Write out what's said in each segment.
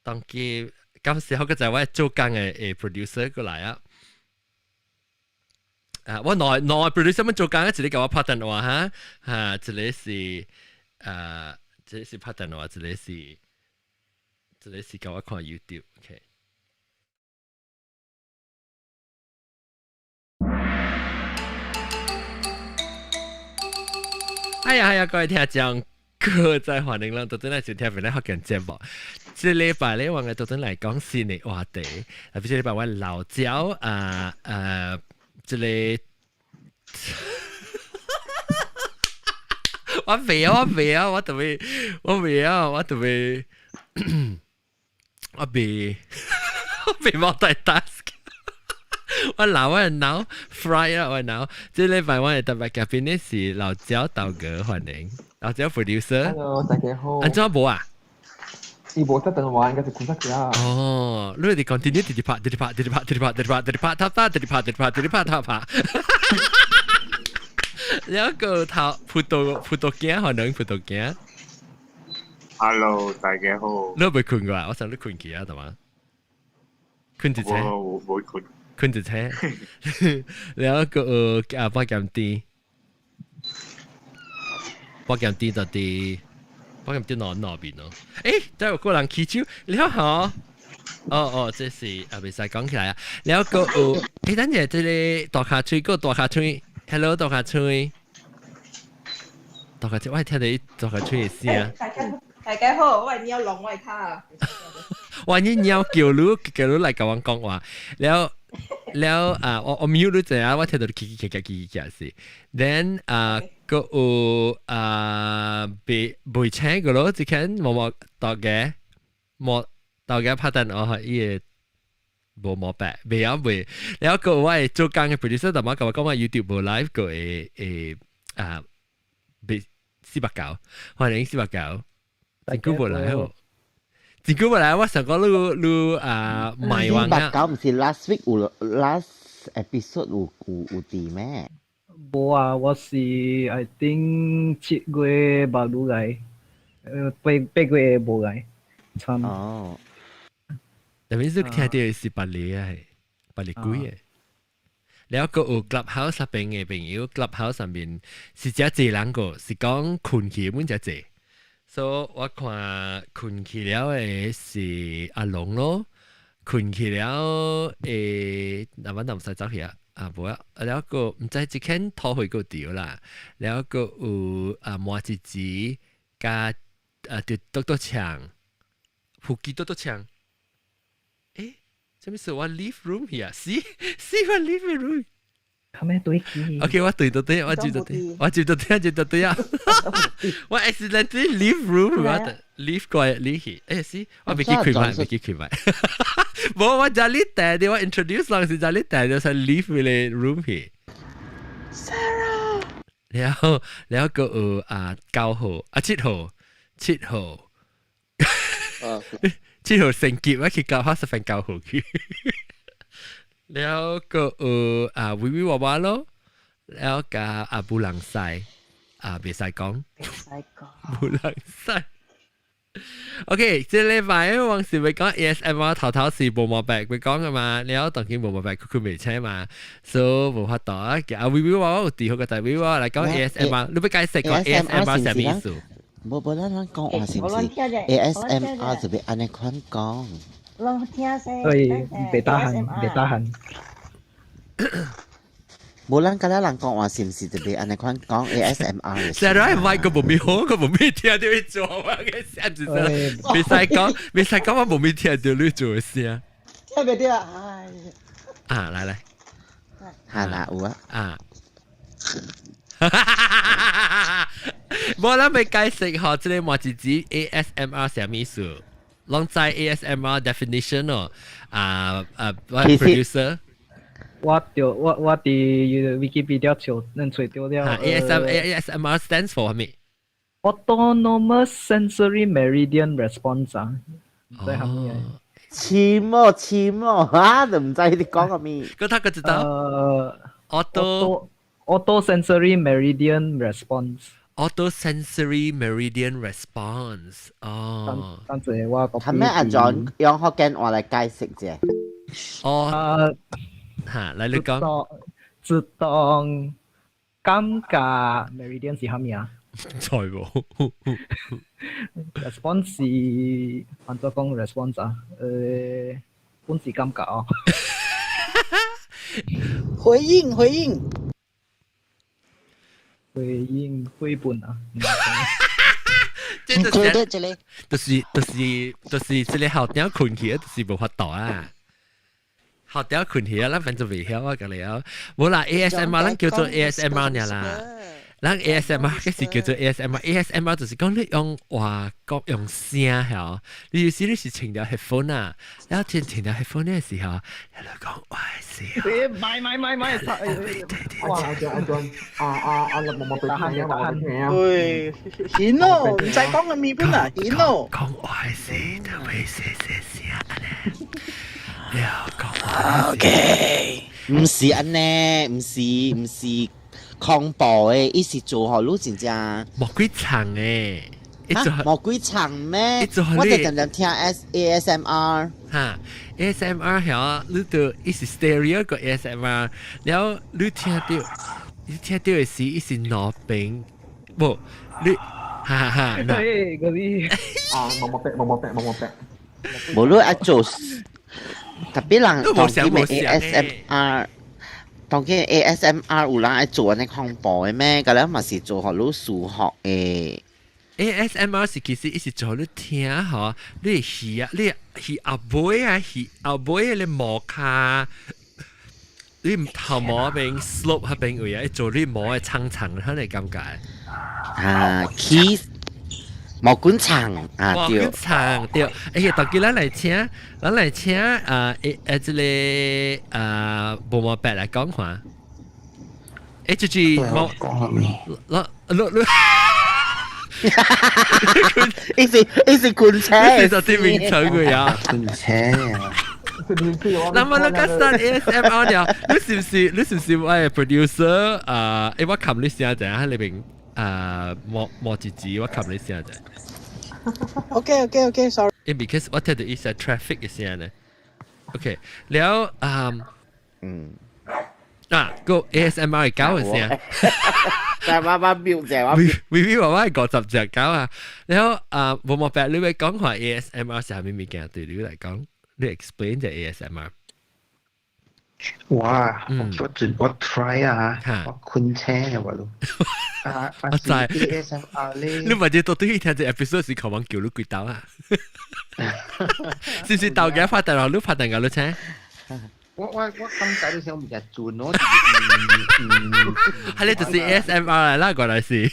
當機感謝好個就係我做工嘅 producer 過來啊。啊，我內內 producer 們做工，一個共我拍電話哈，哈，一個是拍電話，一個是共我看 YouTube，OK。哎呀哎呀，各位聽眾，閣再歡迎咱倒轉來收聽本來福建節目。這禮拜咧，我嘅倒轉來講新的話題，特別這禮拜我老焦啊啊，這個我袂啊，我袂啊，我特別我袂啊，我特別我袂我袂 multitask。我腦我腦 fry 啊，我腦。這禮拜我嘅特別嘉賓呢是老焦導哥，歡迎老焦 producer。 Hello，大家好。按怎無啊？伊無得電話，應該是困得啊。哦，你哋 continue 直直拍，直直拍，直直拍，直直拍，直直拍，直直拍，拍，直直拍，直直拍，直直拍，拍拍。有一個頭葡萄鏡，可能葡萄鏡。 Hello，大家好。你未困過啊？我想你困去啊，係嘛？困一車。我冇困。困一車。然後個啊，八點啲，八點啲就啲。我唔知哪哪邊咯。誒，這有個人起手，你好。哦哦，這是啊，袂使講起來啊。然後個有，誒，等下這個大卡喙，個大卡喙，Hello，大卡喙，大卡喙，我聽到大卡喙的聲。大家大家好，我係貓龍，我係卡。我你貓叫你叫你來共我講話，了了啊，我 mute 你一下，我聽到你嘰嘰咔咔嘰嘰咔是。Then 啊，個有啊，未未請個咯，這間無無大家，無大家拍電話，伊個無毛病，未啊未。了個我會做工嘅 producer 淡薄共我講話 YouTube 無 live 個會會啊，未489，歡迎489，真久無來哦。真久無來，我想講你你啊賣完啊。 489毋是 last week 有 last episode 有佇咩？無啊，我是 I think 7月捌來，8月無來，參。哦。但係你聽到是別個啊，別個鬼嘅。了個有 Clubhouse 上邊嘅朋友，Clubhouse 上面是遮濟人個，是講困去滿遮濟。所以我看困去了的是阿龍咯，困去了誒，那我唔使走去啊，啊無啊，了個毋知這間土匪個掉啦，了個有啊麻子子加啊就嘟嘟槍，腹肌嘟嘟槍，誒，啥物事我 leave room here，是是我 leave room。係咩對起？OK，我對到對，我接到對，我接到對，接到對啊！我 accidentally leave room，我 leave 過 leave 去，誒是，我未記開麥，未記開麥。無，我叫你帶的，我 introduce 人是叫你帶，就是 leave 個 room 去。 Sarah。然後，然後個有啊9號啊7號，7號，7號升級，我去九號十分9號去。然後個有啊微微娃娃咯，然後加阿布朗西啊，袂使講，袂使講，布朗西。OK，這禮拜我是會講 ASMR 頭頭是無毛病會講嘅嘛，然後當今無毛病佢佢未請嘛，所以無法度啊。阿微微娃娃有佇好個大微娃來講 ASMR，你欲解釋講 ASMR 啥物意思？無無，咱咱講話是毋是 ASMR 就欲按呢款講？攏聽聲。所以袂打鼾，袂打鼾。無咱敢若人講話是毋是就欲按呢款講 ASMR？ Sarah 唔係個無咪好，個無咪聽到你做啊嘅聲，就是袂使講，袂使講我無咪聽到你做嘅聲。聽袂著啊！唉。啊，來來。哈啦有啊。啊。無咱欲解釋吼，這個麻子子 ASMR 啥物意思？攏知 ASMR definition 哦，啊啊，我 producer，我著我佇 Wikipedia 找能揣著了。 ASMR stands for 啥物？Autonomous Sensory Meridian Response 啊，毋知啥物。似麼似麼啊，都毋知你講啥物。閣讀閣一道。Auto Auto Sensory Meridian Response。Auto sensory meridian response 哦。等陣我係咩阿 John 用福建話來解釋啫？哦，嚇，來你講。自動感覺 meridian 是蝦米啊？知無。 response 是按怎講 response 啊？本是感覺哦。回應回應。回應回本啊！這就是就是這個校長困起，就是無法度啊！校長困起啊，咱反正袂曉啊，個了。無啦，ASMR 咱叫做 ASMR 爾啦。咱 ASMR 嗰是叫做 ASMR，ASMR 就是講你用話講用聲曉，你有時你是穿條 headphone 啊，然後聽穿條 headphone 嘅時候，你就講話是。買買買買！哇！阿張阿張，啊啊啊！冇冇俾聽啊！冇俾聽啊！喂，顯咯，唔使講個面本啊，顯咯。講話是就會寫寫寫啊！你講話。 OK。唔是按呢，唔是唔是。恐怖的，伊是做予你真正魔鬼層誒，魔鬼層咩？我就常常聽 S ASMR。哈，ASMR 曉，你就伊是 stereo 個 ASMR，然後你聽到的是伊是兩邊，無你，哈哈哈，對嗰啲啊，冇冇逼冇冇逼冇冇逼，無你愛做，特別人當今的 ASMR。當今 ASMR 有人愛做按呢恐怖的咩？個了嘛是做予你舒服的。 ASMR 是其實伊是做你聽吼，你耳啊，你耳後尾啊，耳後尾的毛卡，你頭毛邊 slope 嗰邊位啊，做你毛的層層，可能感覺。啊，起毛管層啊，毛管層對。哎呀，大家咱來請啊，誒這個啊，無毛白來講話。誒，就是毛，攞攞攞。伊是困車，伊是啲名稱嘅呀。困車啊！那麼你講 start ASMR 了，你是唔是我嘅 producer 啊？誒，我冚你聲者喺裏邊啊，摸摸字字，我冚你聲者。 OK，sorry。因 because 我聽到伊是 traffic 嘅聲呢。OK，了啊，啊，個 ASMR 係搞嘅聲。就媽媽表姐我微微話我係50隻狗啊，然後啊，無毛白你會講話 ASMR 是啥物物件？對你來講，你 explain 隻 ASMR。哇！我我 try 啊，我困車嘅話都。啊，我知 ASMR 咧。你或者到底聽隻 episode 是渴望叫你幾刀啊？是唔是豆嘅發大佬？你發大佬你請？我感覺你想物件準咯，係你就是 ASMR 啦，過來是。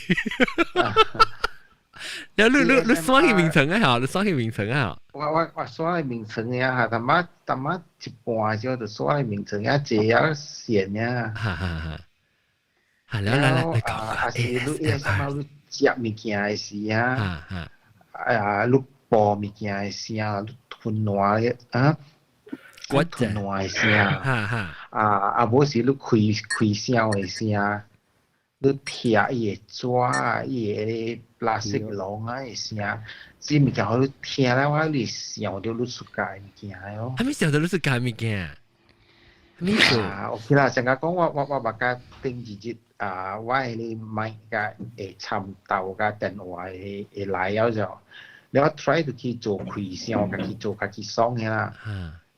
你你你你刷去名稱啊？嚇，你刷去名稱啊？我刷去名稱呀，嚇，他媽他媽一半鐘就刷去名稱呀，坐啊線呀。哈哈哈。係來來來，你講啊，是你 ASMR 你食物件的時啊，啊，你播物件的聲，你吞爛的啊。吞爛的聲，啊啊，無是你開開聲的聲，你聽伊的紙啊，伊的垃圾籠啊的聲，這物件予你聽了，我你想著你出界物件哦。啥物想著你出界物件？咩啊？OK 啦，成日講我捌甲頂一日啊，我彼个麥甲會參豆甲電話會會來了就，了我 try 就去做開聲，家己做家己爽的啦。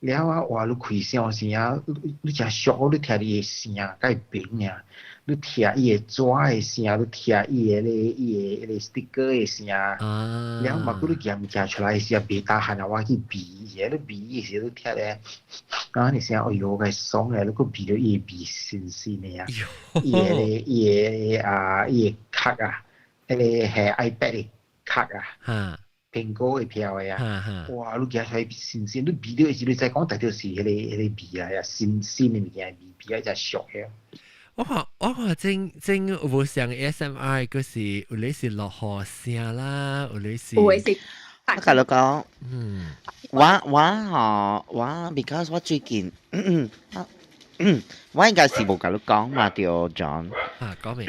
了啊，哇！你開聲時啊，你誠熟，你聽伊的聲，甲會平爾。你聽伊的紙的聲，你聽伊的伊的彼個 sticker 的聲。了嘛，佮你夾物件出來時啊，袂 tahan 啊，我去味，你味的時你聽咧，啊，你聲，哎喲，該爽咧，你閣味著伊的味新鮮的啊，伊的伊的啊，伊的殼啊，彼個係 iPad 的殼啊。蘋果會飄的啊！哇，你夾出來新鮮，你味著時你知講，特別是彼個味啊，新鮮的物件味味啊，誠俗的。我看真真有無像 ASMR，嗰是有咧是落雨聲啦，有咧是。有的是。我共你講，我吼我，because 我最近，我應該是無共你講嘛，對，John。啊，講明。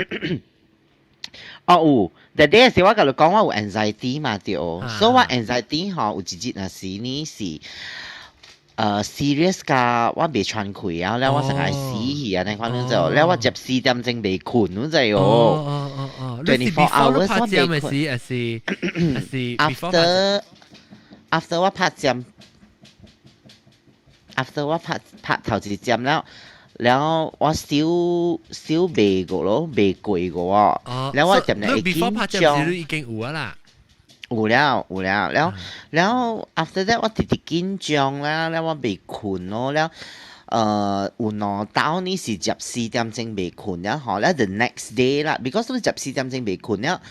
哦有，但係時我共你講我有 anxiety 嘛對，所以我 anxiety 吼有一日若是呢是serious 㗎，我袂喘氣啊，了我成日死去啊，你看你就，了我十四點鐘袂睏，你知哦。哦哦哦，24 hours 我袂袂睏。還是 after 我拍針，after 我拍頭一針了。了我少少袂過咯，袂過過喎。了我入嚟會緊張。已經有啊啦。有了有了，了了 after that 我直直緊張啦，了我袂睏咯，了有兩晝呢是14點鐘袂睏了吼，了 the next day 啦，because 你十四點鐘袂睏了，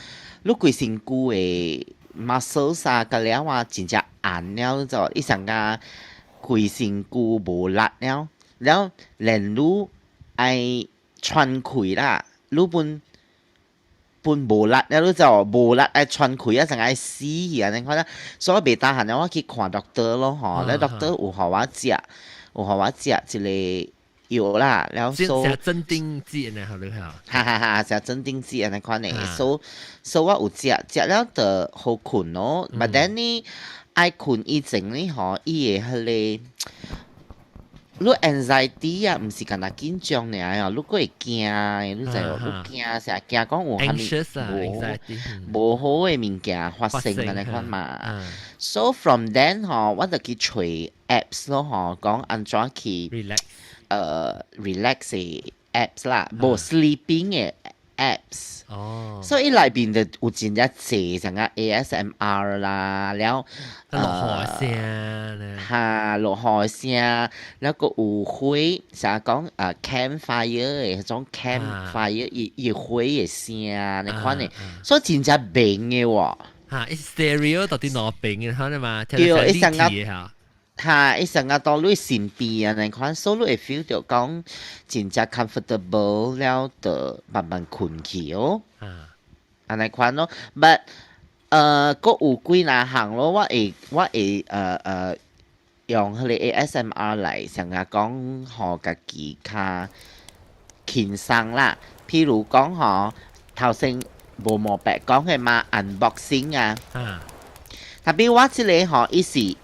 你規身軀的 muscles 啊，佮了啊真正按了就，伊上個規身軀無力了。了連你愛喘氣啦，你本本無力了，你就無力愛喘氣啊，成愛死去啊！你看啦，所以我袂 tahan 了，我去看 doctor 咯吼，了 doctor 有予我食，有予我食一個藥啦，了 so 食鎮定劑呢，好你好。哈哈哈，食鎮定劑按呢款的，so 我有食，食了就好睏咯。But then 呢，愛睏以前呢吼，伊會彼個。你 anxiety 啊，毋是干焦緊張爾哦，你閣會驚，你知無？你驚成驚講有啥物無好的物件發生按呢款嘛。So from then 吼，我就去揣 apps 咯吼，講按怎去 relax，relax 的 apps 啦，無 sleeping 的 apps。所以內邊就有真正濟像個 ASMR 啦，了落雨聲，哈落雨聲，了閣有火，成日講campfire 的彼種 campfire 伊伊火的聲，你看呢，所以真正明的喎。哈，stereo 到底兩邊嘅，可能嘛？對，伊成個哈，伊成個到你身邊啊，你看，所以你會 feel 到講真正 comfortable 了，就慢慢睏去哦。按呢款咯，but 閣有幾若項咯，我會用彼個 ASMR 來成日講，予家己較輕鬆啦。譬如講吼，頭先無毛白講的嘛，unboxing 啊。Tapi 我這個吼，伊是一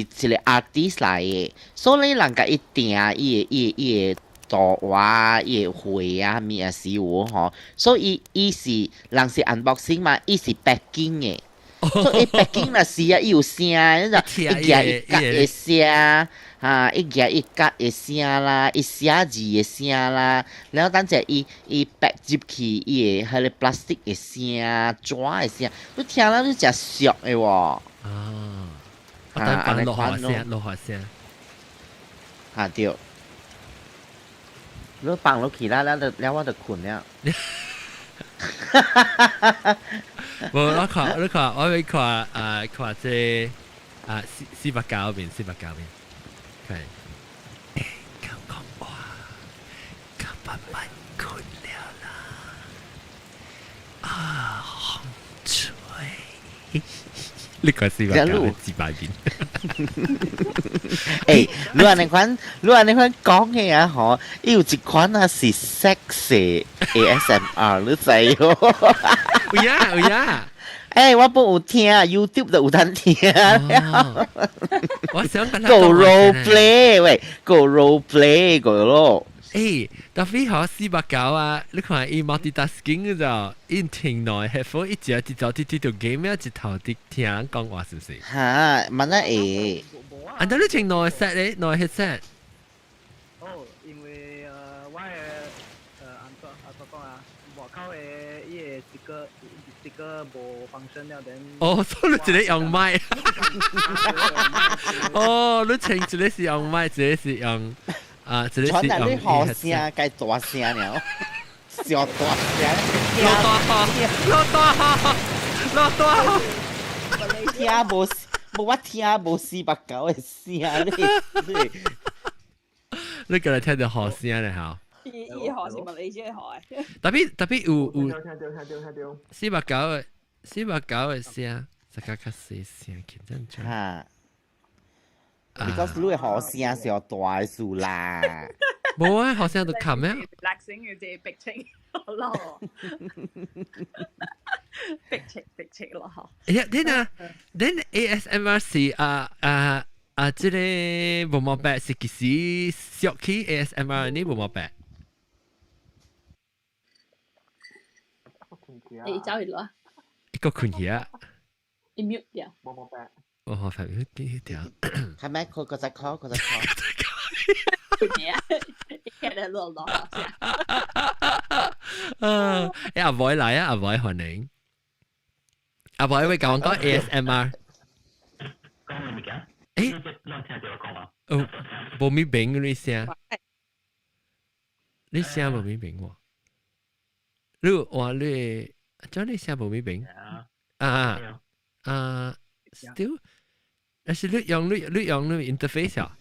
個 artist 來的，所以人共伊訂伊的圖畫、伊的畫啊，物啊是有吼，所以伊是人是 unboxing 嘛，伊是 packing 的，所以 packing 若是啊，伊有聲，你知伊舉伊夾的聲，哈，伊舉伊夾的聲啦，伊寫字的聲啦，然後等陣伊 pack 入去伊的彼個 plastic 的聲、紙的聲，你聽了你誠熟的喎。啊，我等放落雨聲，落雨聲。哈對。你放落去啦，了就了我就睏了。無，我看，你看，我欲看啊，看這啊四四百九面，四百九面，看。欸，講講話，較慢慢睏了啦。啊，風吹。你看四百九幾百面。欸，你按呢款，你按呢款講的啊吼，伊有一款啊是 sex ASMR，你知無？有影有影。欸，我本有聽，YouTube 就有通聽。我想跟閣 role play 喂，閣 role play 個咯。欸，tapi 吼四百九啊！你看伊 multitasking 就，伊聽內 headphone 一直一頭佇佇做 game 啊，一頭佇聽人講話，是毋是？哈，萬那會。啊，但你穿兩個 set 咧，兩個 headset。哦，因為我的按怎講啊，外口的伊的 speaker 無 function 了，then。哦，所以你一個用麥。哦，你穿一個是用麥，一個是用。啊，這個是用你好聲，該大聲了，小大聲。落大雨，落大雨，落大雨。聽無無我聽無四百九的聲，你你過來聽著好聲咧吼。伊伊學是物理學的。 Tapi 有聽到聽到聽到。四百九的聲，這個較細聲，緊張張。哈。Because 你的好聲是有大數啦。無啊，好像都冚咩？Relaxing 嘅啫，逼情咯，逼情逼情咯嗬。哎呀，你啊，你 ASMR 是啊啊啊，這個無毛白是幾時學起 ASMR 呢？無毛白。你走去咯。一個困起啊！你 mute 掉。無毛白。我好快 mute 掉。係咪佢個隻 call 個隻 call？聽得落落下。啊！阿偉嚟啊！阿偉歡迎。阿偉會講講 ASMR。講咩物件？誒，哦，無咪明你聲，你聲無咪明喎。你話你，怎你聲無咪明？啊啊，still，但是你用你 interface 啊？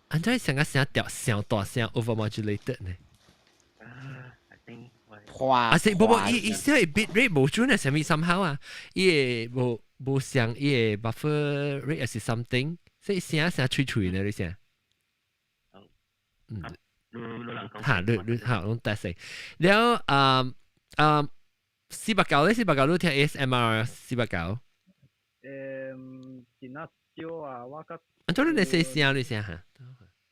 按怎成個聲調聲大聲 overmodulated 呢？啊是，無無，伊伊聲 bit rate 無準啊，啥物 somehow 啊，伊會無無像伊個 buffer rate 是 something，所以聲聲脆脆呢，你聲。嗯，嚇，你你嚇，攏得勢。了啊啊，四百九咧，四百九你聽 ASMR 四百九。真啊少啊，我較。按怎你細聲你聲嚇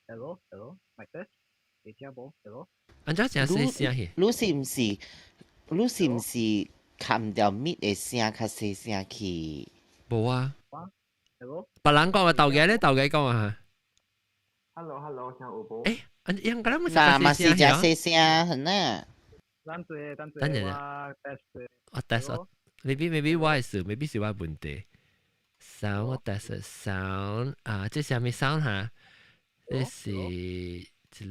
？Hello，hello，mic test，會聽無？Hello。按怎誠細聲去？你是毋是？你是毋是冚掉咪的聲較細聲去？無啊。 Hello。別人講啊，豆嘅咧，豆嘅講啊。 Hello，hello，聽有無？誒，按應該冇嗱，嘛是誠細聲，係呢。等陣，等等陣我 test。我 test，maybe 我是，maybe 是我問題。sound 我 test sound 啊，這啥物 sound 哈？這是一個。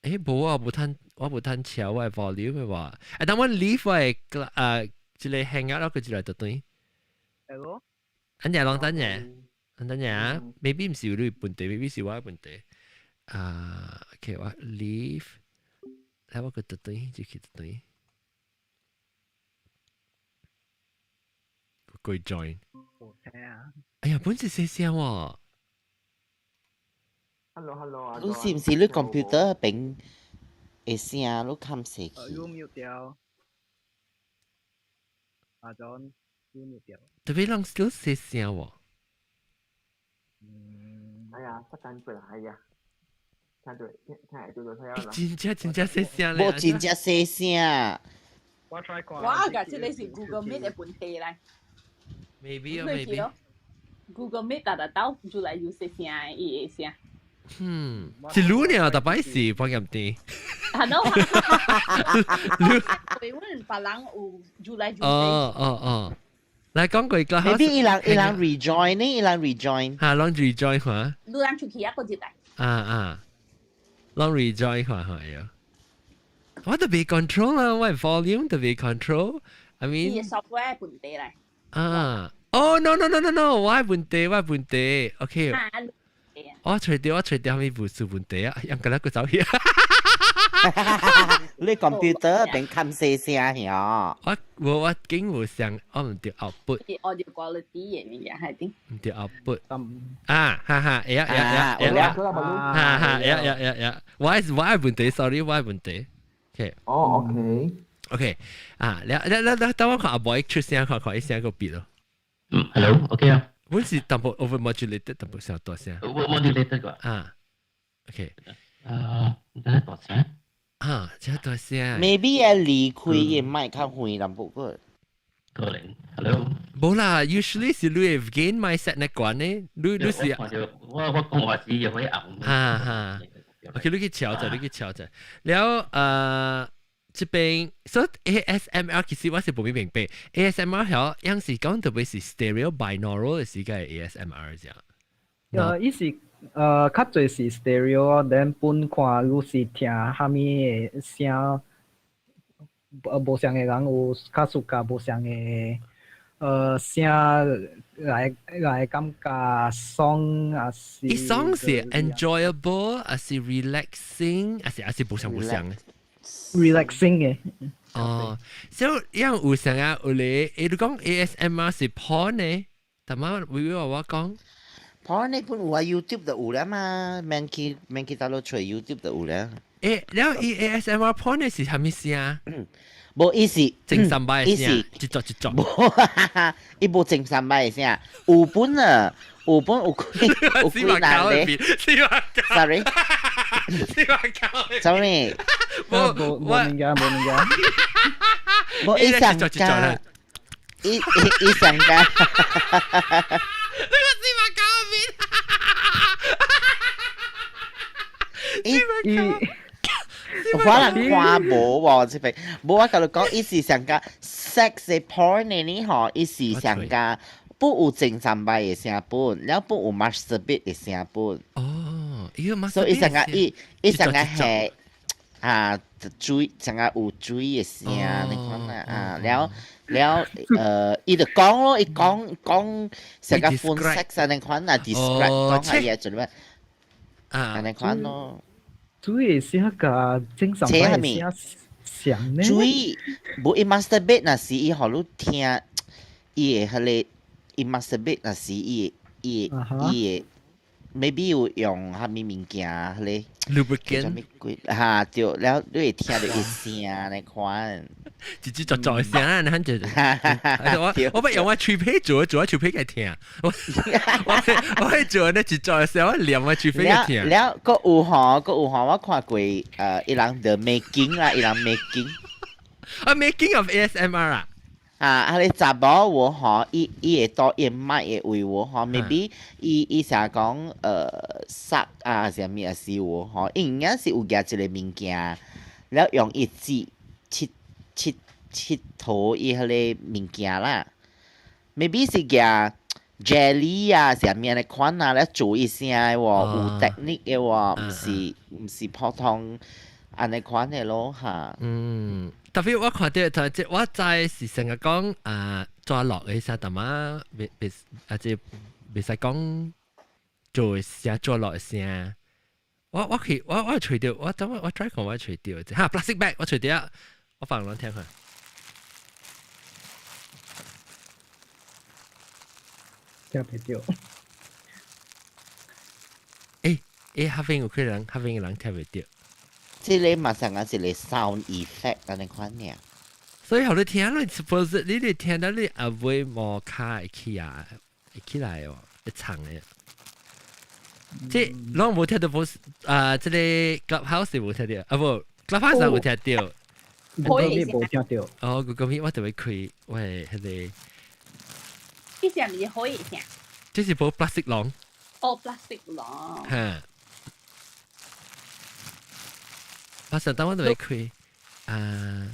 誒，無啊，無趁，我無趁調我 volume 的話。誒，當我 leave 我的啊，這個 hang out 佢就來就對。 Hello。等陣，等陣，等陣啊，maybe 毋是你問題，maybe 是我的問題。啊，OK，我 leave，來我個就對，就去就對。過 join。哎呀，本是細聲喎。 Hello，hello 啊！你是毋是你 computer 邊會聲你冚細去？有 mute 掉。阿 John，有 mute 掉。特別人 still 細聲喎。嗯，哎呀，不單過來，哎呀，聽對，聽聽會對對聽真正真正細聲咧。無真正細聲。我 try 看。我甲這個是 Google Meet 的問題咧。 Maybe 啊，maybe。 Google Meet 逐逐斗越來越細聲，伊會聲。嗯，是你呢？特擺是放入啲。係咯。你問別人有越來越細。哦哦哦，來講過個。 Maybe 伊人 rejoin 呢？伊人 rejoin。嚇，攏 rejoin 看。你人出去一個入來。啊啊，攏 rejoin 看看喲。我特別 control 啦，我 volume 特別 control。I mean。伊 software 問題來。啊，哦 no no no no no，我問題我問題，OK。我隨掉我隨掉，係咪無數問題啊？應該個走去。你 computer 邊冚細聲曉？我我我經無上，我毋著 output。 audio quality 嘅物件係點？毋著 output。啊，哈哈，會啊會啊會啊，哈哈，會啊會啊會啊。我係我係問題，sorry，我係問題。OK。哦，OK。 OK，啊，你你你等我看阿boy 出聲，看看伊聲個別咯。嗯，Hello，OK 啊。阮是淡薄 overmodulated，淡薄聲大聲。 overmodulated 個。啊，OK。啊，真係大聲。啊，這大聲。 Maybe 啊，離開伊麥較遠淡薄個。可能，Hello。無啦，usually 是你會 gain 麥 set 那關呢？你你是。我我講話是會紅。哈哈。OK，你去調者，你去調者。了，這邊所以 ASMR 其實我是無明白，ASMR 曉樣是講特別是 stereo binaural 的時間 ASMR 這樣。伊是較濟是 stereo，then 本看你是聽啥物的聲，無相的人有較 suka 無相的聲來來感覺爽啊是。伊爽是 enjoyable，還是 relaxing，還是還是無相無相的？ relaxing 嘅。哦，所以樣有啥啊？有咧，你講 ASMR 是 porn 呢？但係會話我講。porn 呢本有啊，YouTube 就有啦嘛，免去免去大陸揣 YouTube 就有啦。誒，了伊 ASMR porn 的是啥物聲？無伊是整三擺的聲，一作一作。無，伊無整三擺的聲，有本啊，有本有幾有幾難咧。Sorry。Sorry。無無物件無物件。無伊上加，伊伊上加。你個芝麻搞面。伊可能看無喎，這邊無我甲你講，伊是上加 sex porn 的呢吼，伊是上加不有整三擺的聲本，了不有 masturbate 的聲本。哦，伊個 masturbate。所以伊上加伊伊上加係啊水，上加有水的聲，你看啊啊，了了伊就講咯，伊講講上加 phone sex 啊，你看啊 describe 講下嘢做咩？啊，你看咯。水的聲佮正常擺的聲像呢？水無伊 masturbate 若是伊予你聽，伊會彼個伊 masturbate 若是伊會伊伊會 maybe 有用啥物物件彼個 lubricant 鬼哈對，了你會聽著伊聲你看，吱吱作作的聲啊，你看就，我我欲用我喙皮做，做我喙皮來聽，我我我會做那吱作的聲，我念我喙皮來聽。了，閣有吼，閣有吼，我看過伊人 the making 啦，伊人 making，啊 making of ASMR 啊。啊，彼個查某有吼，伊伊會倒伊麥的位有吼，maybe 伊伊成日講殺啊，啥物啊是有吼，伊應該是有舉一個物件，了用伊指切切切塗伊彼個物件啦，maybe 是舉 jelly 啊，啥物的款啊，了做伊聲的喎，有 technique 的喎，毋是毋是普通按呢款的咯哈。嗯。特別我看著，就我知是成日講啊，抓落的聲，淡仔袂袂啊，這袂使講做聲抓落的聲。我我去我我揣著，我等我我 try 看我揣著，哈 plastic bag 我揣著，我放攏聽看。聽袂著。欸欸，彼邊有可能，彼邊的人聽袂著。這個嘛像啊一個 sound effect 按呢款爾。所以予你聽，你 suppose 你哋聽到你阿尾毛卡會起啊，會起來哦，會長的。這攏無聽到無啊？這個 Clubhouse 無聽到，啊無 Clubhouse 有聽到。 Google Meet 無聽到。哦，Google Meet 我就會開，我係彼個。這是毋是可以聲？這是無 plastic 籠。哦，plastic 籠。哈。我上當我就會開啊，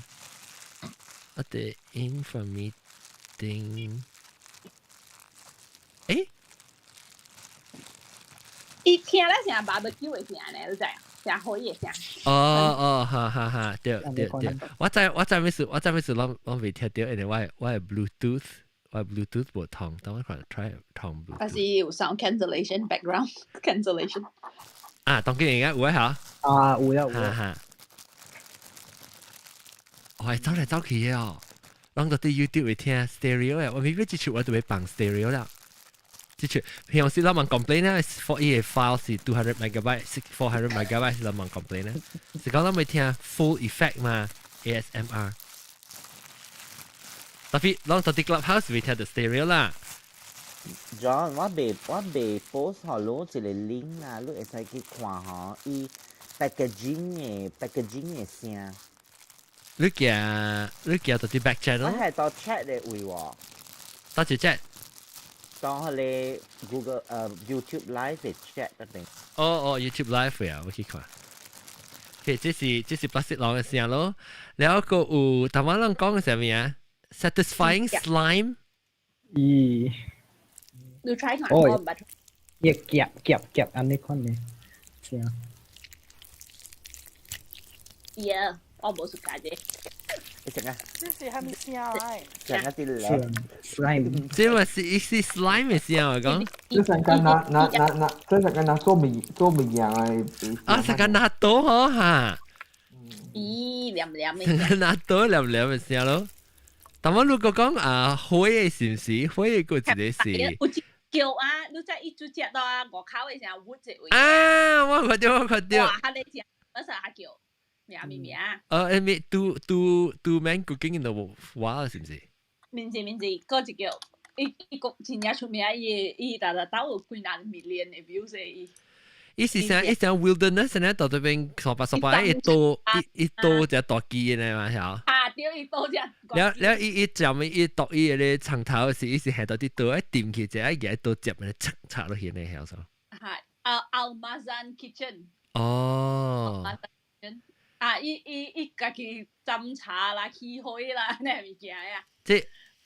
我哋 in from meeting，誒，伊聽咧像 barbecue 的聲呢，你知啊？像火的聲。哦哦，哈哈哈，對對對，我知我知咩事，我知咩事，攏攏未聽著，因為我我的 Bluetooth，我 Bluetooth 無通，等我看 try 通 Bluetooth。還是有 sound cancellation background cancellation。啊，當然應該有啊，嚇。啊，有啊有。哈哈。我係走來走去的哦，攏都佇 YouTube 會聽 stereo 的，我明明這首我就會放 stereo 了。這首平常時咱問 complain 咧，for 伊個 file 是 200 megabyte、400 megabyte 是咱問 complain 咧，是講咱會聽 full effect 嘛，ASMR。特別攏到佇 Clubhouse 會聽著 stereo 啦。 John，我未我未 post 予你一個 link 啦，你會使去看吼，伊 packaging 的 packaging 的聲。你行你行到佇 back channel。我係到 chat 的位喎。到一 chat。當彼個 Google YouTube Live 的 chat 那邊。哦哦，YouTube Live 啊，我去看。OK，這是這是 plastic 籠的聲咯。然後個有台灣人講的啥物啊？Satisfying slime。咦？你 try 看，我毋捌。伊夾夾夾按呢款的聲。 Yeah，我無 suka 這。你食啊？這是啥物聲來？食啊啲咧。 slime。這嘛是伊是 slime 的聲我講。這成間拿拿拿拿，這成間拿做物做物件的。啊，成間納豆吼哈。咦，黏黏的。納豆黏黏的聲咯。但我如果講啊，火的是毋是？火的閣一個是。叫啊，你知伊煮食到啊，外口的啥有一位。啊，我看到，我看到。哇，彼个食，我啥叫名名名？咩？Do man cooking in the wild 是毋是？毋是毋是，閣一叫，伊伊講真正出名，伊伊逐逐兜有幾若 million 的 views 伊。伊是啥？伊啥 wilderness 呢？到這邊十八十八，一刀一一刀就大機呢嘛，曉？啊，對，伊刀只。了了，伊伊站伊剁伊個床頭時，伊是下到啲刀一掂起，就一嘢刀接嚟，插插落去呢，曉數？係，啊，Almazan Kitchen。哦。啊，伊伊伊家己斟茶啦、起火啦，那物件呀。這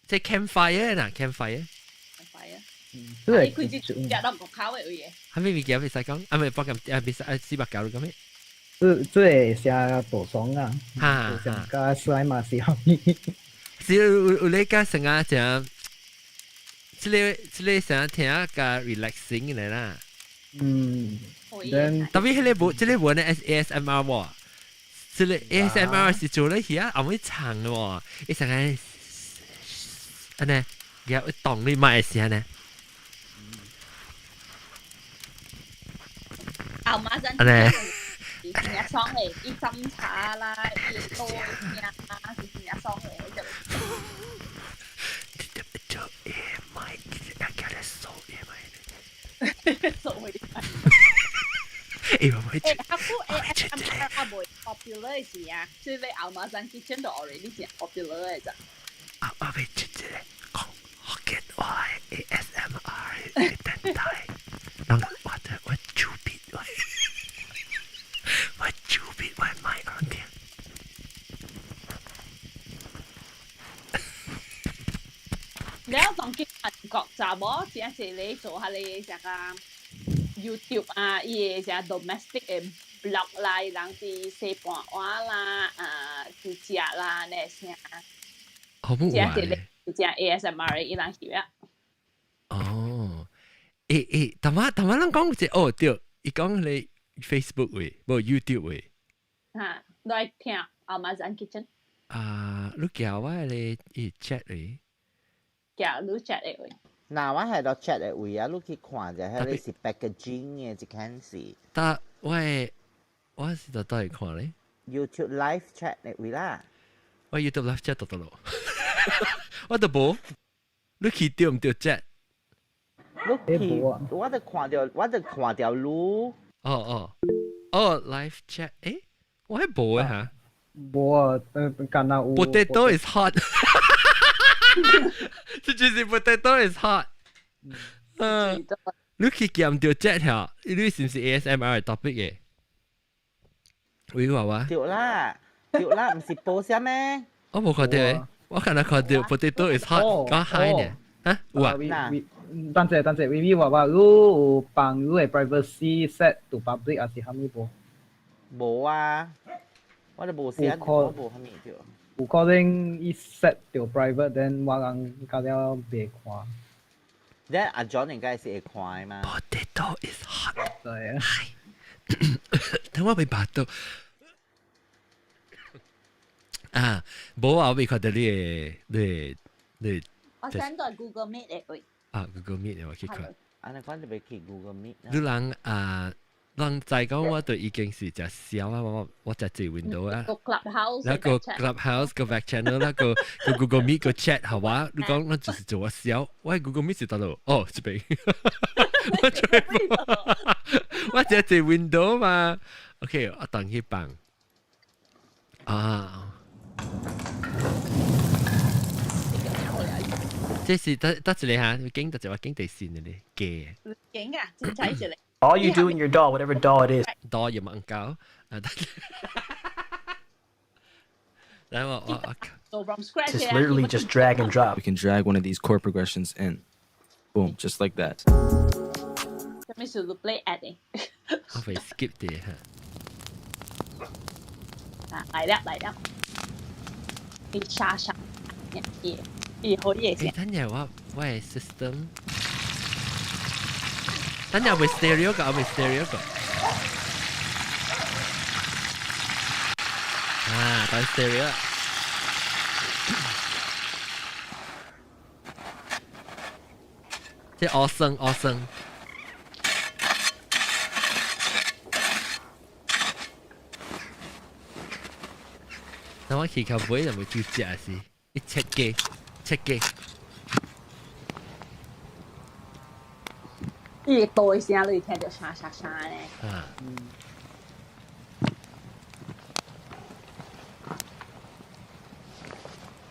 這 campfire 啦，campfire。 campfire。伊開始食到外口的位的。係咩物件袂使講？啊，咪包咁啊，袂使啊，四百九咁咩？這這會寫大爽啊，哈，加帥嘛是後面。是有有你加成啊，成這個這個成聽較 relaxing 的啦。嗯。特別彼個無，這個無呢 ASMR 喎。這個 ASMR 是做咧遐後尾長的喎，伊成個按呢，佢當你買的聲呢。後馬上。按呢。真正爽的，伊斟茶啦，伊倒聲啦，是真正爽的。你特別做 AMI，啊叫你掃 AMI。掃 AMI。欸，我會欸，阿母 ASMR 啊，袂 popular 的時啊，所以後馬上 kitchen 都 already 真 popular 的咋。啊，我會出一個講福建話的 ASMR 的電台，人我我手筆我我手筆我麥人聽。了當今韓國查某真濟咧做彼个啥個 YouTube 啊，伊個啥 domestic 的 blog 啦，伊人佇洗盤碗啦，啊，佇食啦，那啥。好唔真濟咧，食 ASMR 的伊人翕啊。哦，欸欸，淡仔淡仔咱講者哦對，伊講咧 Facebook 話，無 YouTube 話。哈，你愛聽 Amazon Kitchen。啊，你叫我咧伊 chat 咧。叫你 chat 的話。嗱，我係到 chat 的位啊，你去看者，彼個是 packaging 的一件事。但我我是到佗去看咧？YouTube live chat 的位啦。我 YouTube live chat 到佗落，我都無。你去對毋對 chat？你去，我就看著，我就看著你。哦哦哦，live chat，欸，我還無的哈。無啊，敢若有。 Potato is hot。這就是 potato is hot。嗯，你去檢著 chat 下，你是毋是 ASMR topic 的？喂娃娃。對啦，對啦，毋是報啥咩？我無看著欸，我敢若看著 potato is hot，講 high 呢。哈，有啊。等陣等陣，微微娃娃，你有放你的 privacy set to public 還是啥物無？無啊，我都無寫，我無啥物對。有可能伊 set 著 private，then 我人到了袂看。咧阿 John 應該是會看的嘛。 Potato is hot。對啊。等我被拔到。啊，無啊，我未看到你的你你。我 send 到 Google Meet 的位。啊，Google Meet 我去看。按呢款就袂去 Google Meet。你人啊，人知講我都已經是食痟啊，我我食濟 window 啊。個 Clubhouse。那個 Clubhouse 個 back channel 那個個 Google Meet 個 chat 係嘛？你講我就是做我痟，我 Google Meet 是佗落？哦，這邊。我全部，我食濟 window 嘛。OK，我等去放。啊。這是得得一個哈，景得一個景地線的咧，假。景啊，真彩一個。 All you do in your DAW, whatever DAW it is. DAW 有冇搞？啊，來我我我。 So from scratch. It's literally just drag and drop. We can drag one of these chord progressions in. Boom, just like that. 什麼是 play at 的？我會 skip 啲哈。啊，來了來了。你傻傻，也以後也欸，等下我我的 system，等下會 stereo 個，會 stereo 個。啊，當 stereo。這惡生惡生。那我去較尾就會煮食是，一切雞，切雞。伊個聲你聽到沙沙沙咧。啊。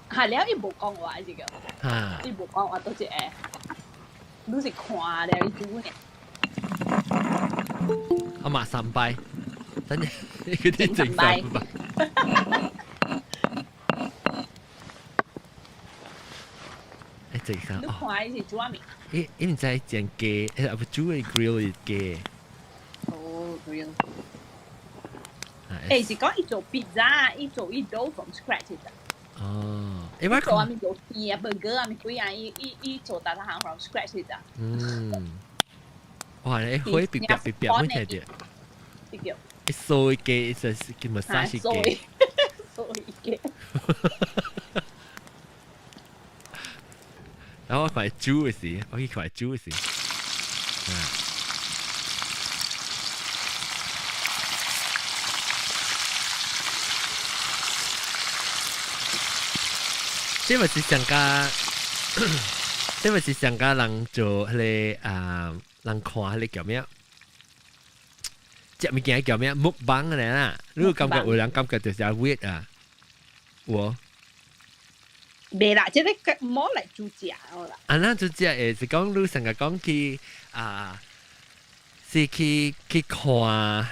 係了，伊無講話這個。啊。伊無講話都一個，你是看了伊煮呢。阿媽三拜，等陣佢啲整三拜。誒，整三。你看伊是煮啥物？伊伊毋知煎雞，啊不煮的 grill 的雞。哦，grill。誒，是講伊做 pizza，伊做伊 dough from scratch 的。哦，欸，我做啥物做甜啊，burger 啊，物鬼啊，伊伊伊做逐項 from scratch 的。嗯。哇！你火別別別別，冇聽到。對對。一掃雞就是叫 massage 雞。掃雞。然後我看煮的時，我去看煮的時。啊。這咪是上家，這咪是上家人做彼個啊，人看彼個叫咩？食物件叫咩？木棒的啦，你有感覺有人感覺就是 weird 啊？有。袂啦，這個無來煮食啦。啊，咱煮食的是講你上個講去啊，是去去看，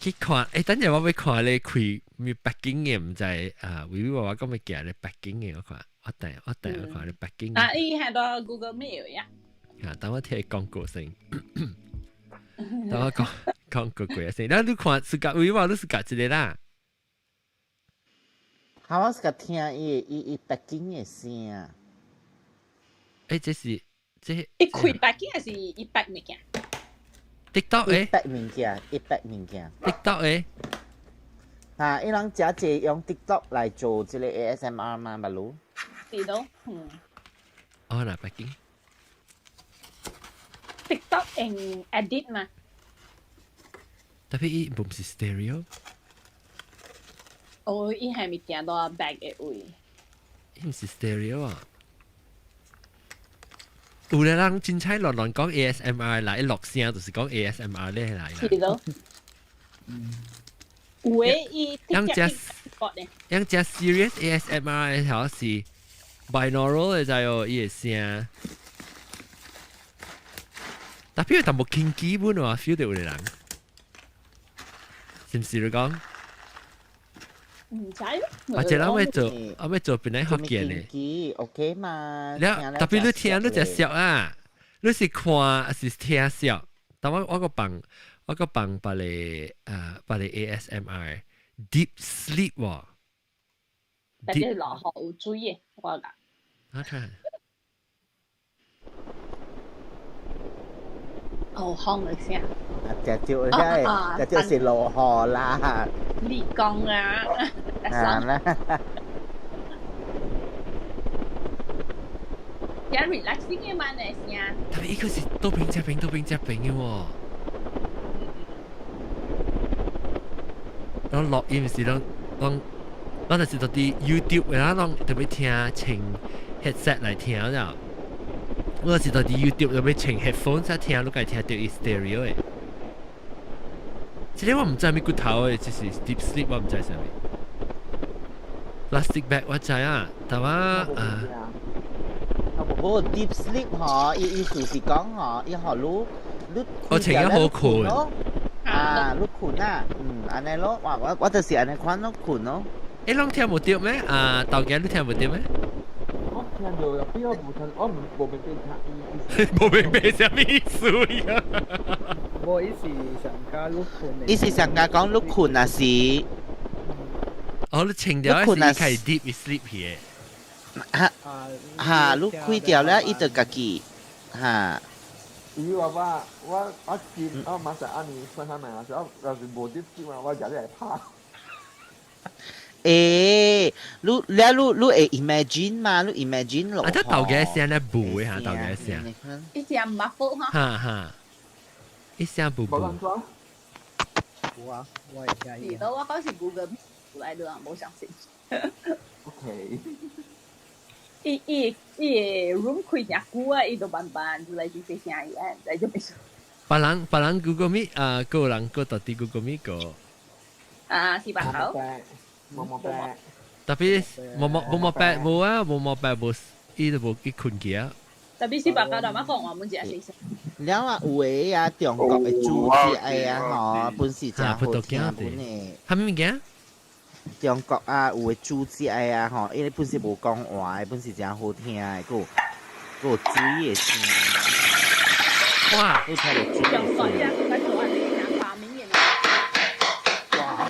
去看。欸，等陣我欲看咧開咩北京的，毋知啊，微微娃娃講欲行咧北京的，我看，我等我等我看咧北京。啊，伊喺度 Google Mail 呀。啊，等我聽廣告先。等我講講個鬼先，那你看是甲微娃，你是甲一個啦。我是甲聽伊伊伊北京的聲。欸，這是這。伊開北京還是伊北物件？TikTok 誒。北物件，伊北物件。 TikTok 誒。嚇！伊人誠濟用 TikTok 來做這個 ASMR 嘛，捌嚕？是咯，嗯。哦，嗱，北京。 TikTok 用 edit 嘛？特別伊唔是 stereo。哦，伊係咪行到 back 的位？伊毋是 stereo 啊！有的人凊彩亂亂講 ASMR 啦，一落聲就是講 ASMR 咧來啦。是咯。有的伊樣只樣只 serious ASMR 的條是 binaural 的就有伊的聲。特別有淡薄輕基本話 feel 到有的人，是毋是你講？唔知。或者咱欲做，我欲做本來福建的。 OK 嘛。了，特別你聽你就笑啊，你是看還是聽笑？但我我個放，我個放別個啊，別個 ASMR deep sleep 喎。特別落雨有水的，我講。我看。哦，風的聲。啊，食著遐，食著是落雨啦。你講啊，啊啦。幾 relaxing 嘅嘛，那聲。特別伊個是倒邊隻邊倒邊隻邊嘅喎。然後錄音是攏攏，咱就是到佇 YouTube，然後攏特別聽穿 headset 來聽了。我是到佇 YouTube 特別穿 headphone 才聽，你家聽著伊 stereo 的。這個我毋知啥物骨頭的，這是 deep sleep 我毋知啥物。Plastic bag 我知啊，但我啊。無 deep sleep 嗬，伊意思是講嗬，伊予你你我穿咗好困。啊，你困啊，嗯，按呢咯，我我我就是按呢款咯，困咯。欸，攏聽無著咩？啊，豆家你聽無著咩？我聽到，比我無聽，我唔無明白聽伊。無明白啥物意思呀？無，伊是上加你困。伊是上加講你困啊是。哦，你清掉是開始 deep sleep 去的。哈，哈，你開掉了，伊就家己，哈。伊話我我我見我馬上按你分開咪，我若是無 deep sleep 我日日來拍。欸，你你你你會 imagine 嘛？你 imagine 落。啊，這豆嘅聲咧無嘅嚇，豆嘅聲。伊只 muffle 哈。哈哈，一聲無無。有啊，我會聽。是都我講是 Google 來的，無相信。 OK。伊伊伊 room 開誠久啊，伊就慢慢就來就細聲伊，來就變。別人別人 Google Meet 啊，個人個到底 Google Meet 個。啊，是吧？好。摸摸白。特別摸摸摸摸白無啊，摸摸白無，伊都無去困去啊。特別是白家大媽講，我們只係細了啊，有的啊，中國的主持哎呀，吼，本是真好聽本的。啥物物件？中國啊，有的主持哎呀，吼，伊本是無講話的，本是真好聽的，閣有閣有水的聲。哇！你聽到水的中國呀，佢做啊，你聽畫面嘅。哇！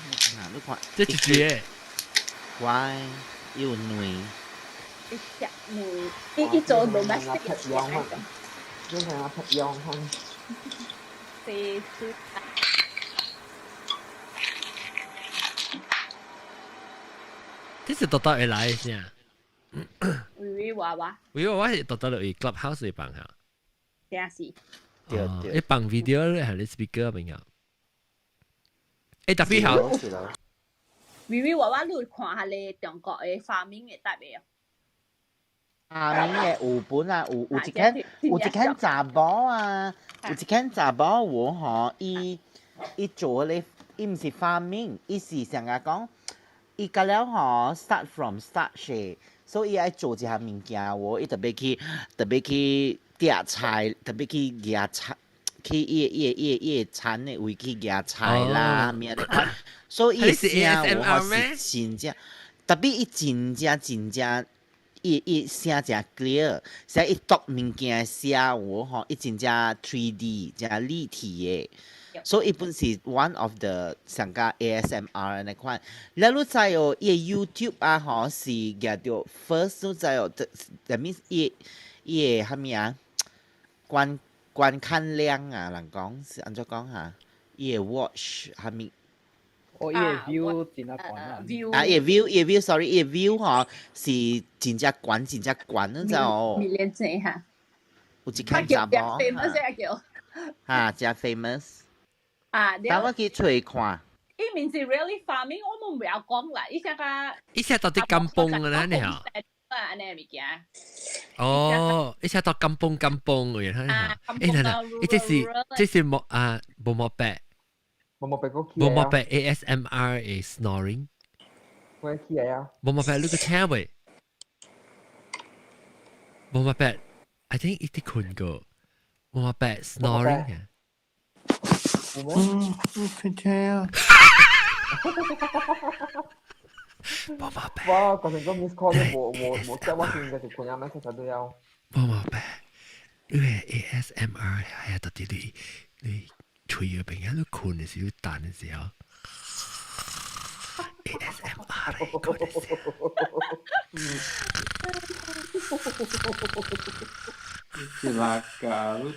你看，這一隻。乖，有卵。一隻卵，伊伊做 domestic 嘅。真係啊，劈秧看。四水。這是獨獨會來的聲。微微娃娃。微微娃娃是獨獨落去 Clubhouse 裡放下。正是。對對。一放 video 咧，係你 speaker 朋友。欸，特別好。微微娃娃，你有看下咧中國的發明的特別哦。發明的有本啊，有有一間有一間查某啊，有一間查某有吼，伊伊做咧，伊毋是發明，伊是上個講，伊甲了吼 start from start 說，所以伊愛做一項物件喎，伊特別去特別去摘菜，特別去夾菜，去伊伊伊伊田的位去夾菜啦，物仔款，所以伊聲有吼是真正，特別伊真正真正。伊伊聲誠 clear，所以伊讀物件聲有吼，伊真正 3D，誠立體的。所以伊本是 one of the 上加 ASMR 那款。了你知哦，伊 YouTube 啊吼是舉著 first，你知哦，that means 伊伊的蝦米啊？觀觀看量啊，人講是按怎講哈？伊的 watch 蝦米？哦，伊的 view 真啊懸啊！啊，伊 view，伊 view，sorry，伊 view 吼是真正懸，真正懸，你知哦？米連正哈。有一間查某。 famous 啊叫。哈，真 famous。啊，等我去揣看。伊名字 really farming，我們唔要講啦，伊只個。伊只到底甘榜嘅啦，你嚇。啊，按呢物件。哦，伊只到甘榜甘榜嘅，嚇。欸，嗱嗱，伊這是這是莫啊，無莫白。冇冇白個冇冇白 ASMR 嘅 snoring。我起來啊！冇冇白你個聽未？冇冇白，I think 伊啲困過。冇冇白 snoring 啊。嗯，佢聽啊。冇冇白。哇！嗰陣個 miss call 都冇冇冇接我先，就是困啊，咩事都有。冇冇白，你 ASMR 係啊，到底你你。吹嘅朋友都困嘅時候，彈嘅時候，ASMR 困嘅時候。 Celaka, lu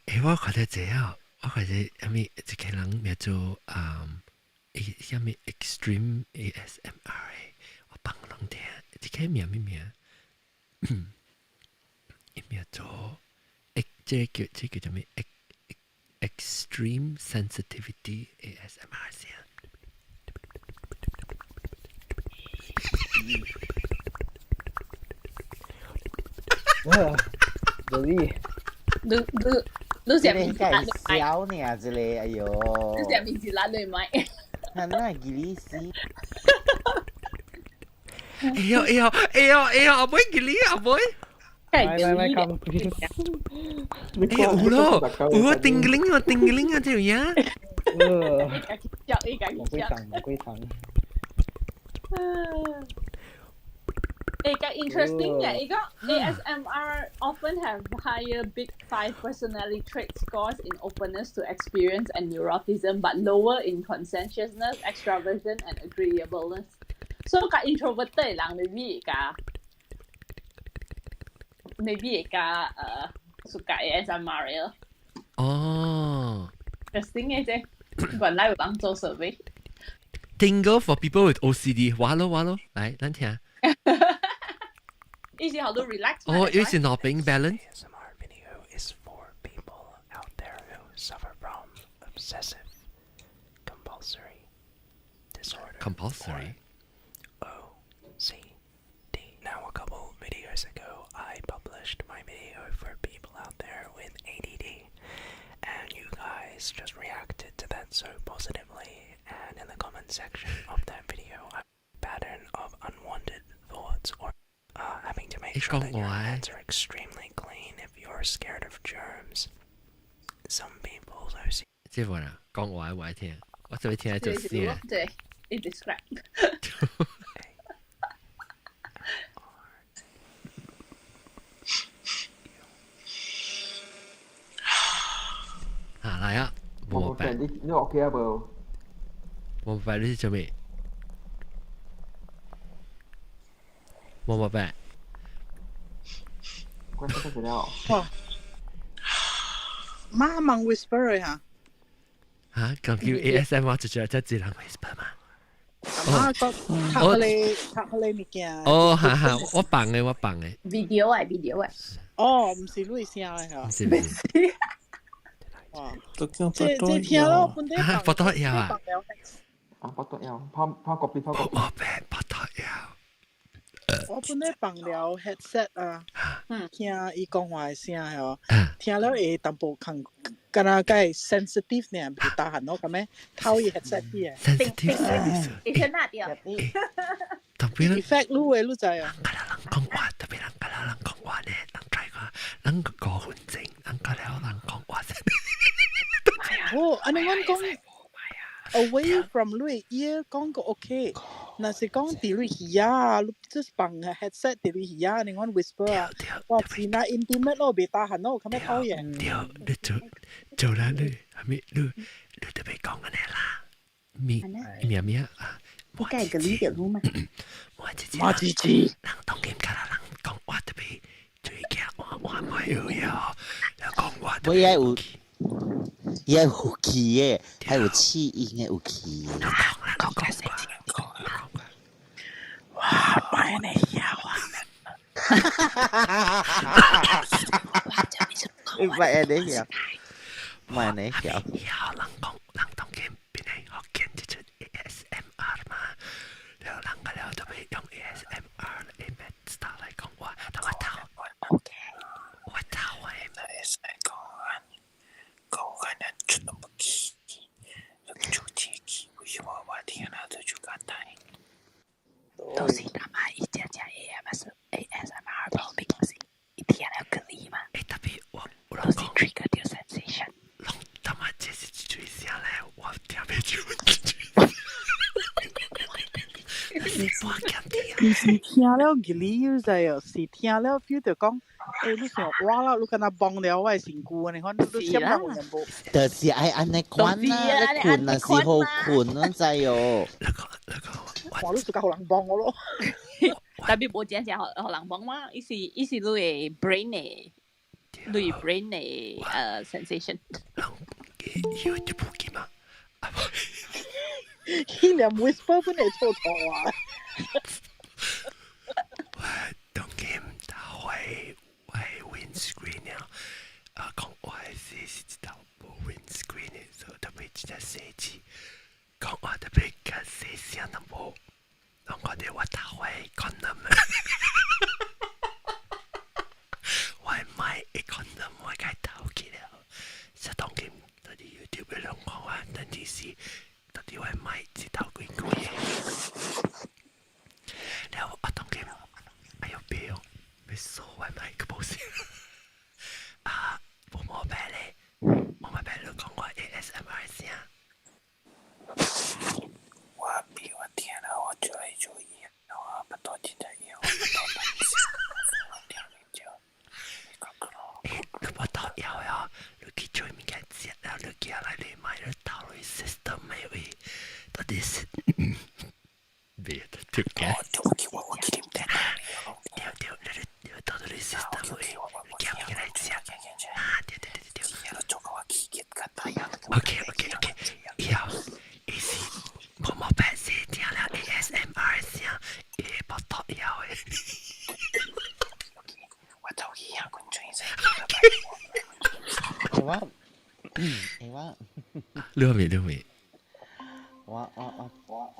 欸，我覺得這樣，我覺得啥物一個人名做啊，啥物 Extreme ASMR，我放攏聽，這個名咩名？伊名做，這個叫這個叫咩？Extreme Sensitivity ASMR 聲。哇，有力！你你你食面子小呢，這個哎呦！你食面子辣你咪？係咩吉利斯？哎呦哎呦哎呦哎呦，阿妹吉利阿妹。來來來，come please。哎有咯，有啊，叮鈴啊，叮鈴啊，這樣呀。魔鬼糖，魔鬼糖。欸，interesting 嘅，伊講 ASMR often have higher Big Five personality trait scores in openness to experience and neuroticism, but lower in conscientiousness, extraversion and agreeableness. 所以較 introverted 的人 maybe 會較 maybe 會較suka ASMR 咯。哦。interesting 嘅啫，原來有人做 survey。 Tingle for people with OCD，話咯話咯，來，咱聽。伊是好多 relax。哦，伊是攞邊 balance。 ASMR video is for people out there who suffer from obsessive compulsory disorder. Compulsory. OCD. Now, a couple videos ago, I published my video for people out there with ADD, and you guys just reacted to that so positively. And in the comment section of that video, a pattern of unwanted thoughts or having to make sure that your hands are extremely clean if you're scared of germs. Some people's OCD 這個啦，講話我愛聽，我就會聽就先。對，你 describe。啊，來啊！冇辦，你 OK 啊無？冇辦，你是做咩？冇辦。關心乜了？哇！媽問 whisper 嚇。嚇，咁叫 ASMR 就就只人 whisper 嘛？啊，個拍你拍你物件。哦，哈哈，我放嘅，我放嘅。 video 啊，video 啊。哦，唔是你聲嘅嚇。唔是唔是。哇！這這聽咯，本地啊，不得了啊！啊，不得了，拍拍個邊拍個。我別不得了。我本來放了 headset 啊，聽伊講話的聲吼，聽了會淡薄較敢若較 sensitive 爾，袂大漢咯，咁樣偷伊 headset 啲嘅。 sensitive 你聽哪掉？特別咧 effect 你的你知啊？人講話特別人甲人講話咧，人知講，人5分鐘，人甲了人講話先。哦，按呢阮講 away from 你耳講個 OK，若是講佇你耳啊，你 just 放個 headset 佇你耳啊，你講 whisper 啊，哇，是那 intimate 咯，袂大漢咯，咁樣討厭。對，你做做啦，你係咪你你特別講安呢啦？咪咩咩啊？我計個你條路嘛？我自己，我自己，人當今甲人講話特別最驚，我我唔會有呀，講話我也有。也有氣的，還有氣音的有氣。哇，買你曉啊！買你曉，買你曉。曉人講，人當今變係學見這出 ASMR 嘛，了人個了特別用 ASMR 來 style 來講話，但我頭，我頭的。都是他媽一隻隻 ASMR 旁邊是一聽了可以嘛？欸，特別我都是 trigger 到 sensation。他媽這是最聲咧，我聽袂出。毋是聽了吉利，你知哦？是聽了 feel 到講，欸，你想哇啦，你敢若幫了我的身軀，你看你閃到有無？就是愛按呢款啦，你睏若是好睏，你知哦。哇，你是較予人幫我咯。特別無真正予人幫嘛，伊是伊是你的 brain 的，你的 brain 的sensation。有就不記嘛。伊連 whisper 本會錯錯啊！我當今打開我 windscreen 了，啊，講我是是一道無 windscreen 的，所以特別真正細緻，講話特別較細聲淡薄，人看到我頭會 condom，我買一 condom 我該頭去了，所以當今到底 YouTube 的人講話，但是到底我買一頭幾貴？了我當今，哎呦表，欲鎖我麥克風啊，無毛病咧，無毛病你講我 ASMR 聲。我比我聽了，我就會注意，我不多記得有，我多擔心，我聽你就，欸，你無倒枵哦，你去做物件食了，你寄來你買你倒落 system 的位，到底是？別條嘅。對對，你你倒到你 system 位，你寄物件來食。啊，對對對對對。OK OK。你未？你未？我我我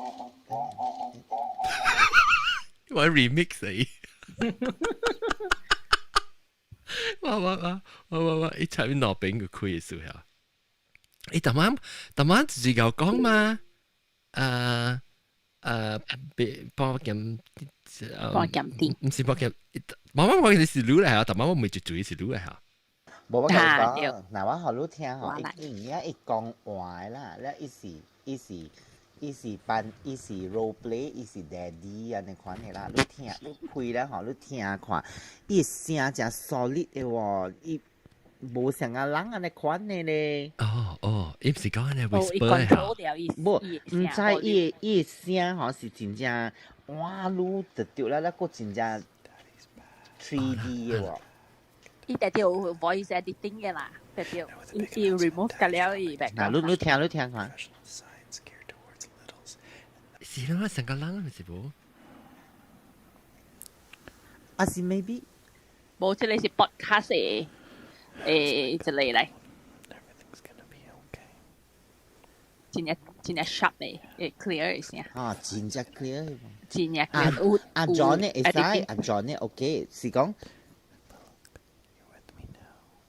我 remix 你。我我我我我我一插邊攞餅個開嘅時候，誒，頭晚頭晚自己講嘛，別幫我檢，幫我檢啲，唔是幫檢，媽媽我哋是滷嚟嚇，頭晚我唔係就煮是滷嚟嚇。無我甲你講，若我予你聽吼，伊伊伊講話啦，了伊是伊是伊是扮伊是 role play，伊是 daddy 按呢款的啦。你聽，你開了吼，你聽看，伊聲誠 solid 的喎，伊無像啊人按呢款的咧。哦哦，伊毋是講按呢 whisper 嚇。無，毋知伊伊聲吼是真正哇，愈就對啦，了閣真正 3D 的喎。伊特有 voice editing 嘅啦，特掉伊 remove 個了伊白。嗱，你你聽你聽看。是啦，成個人是無？啊是 maybe。無，這個是 podcast 的誒，一個來。真正真正 sharp 的，會 clear 的聲。啊，真正 clear。真正 clear。啊，John 呢會使，啊 John 呢 OK，是講。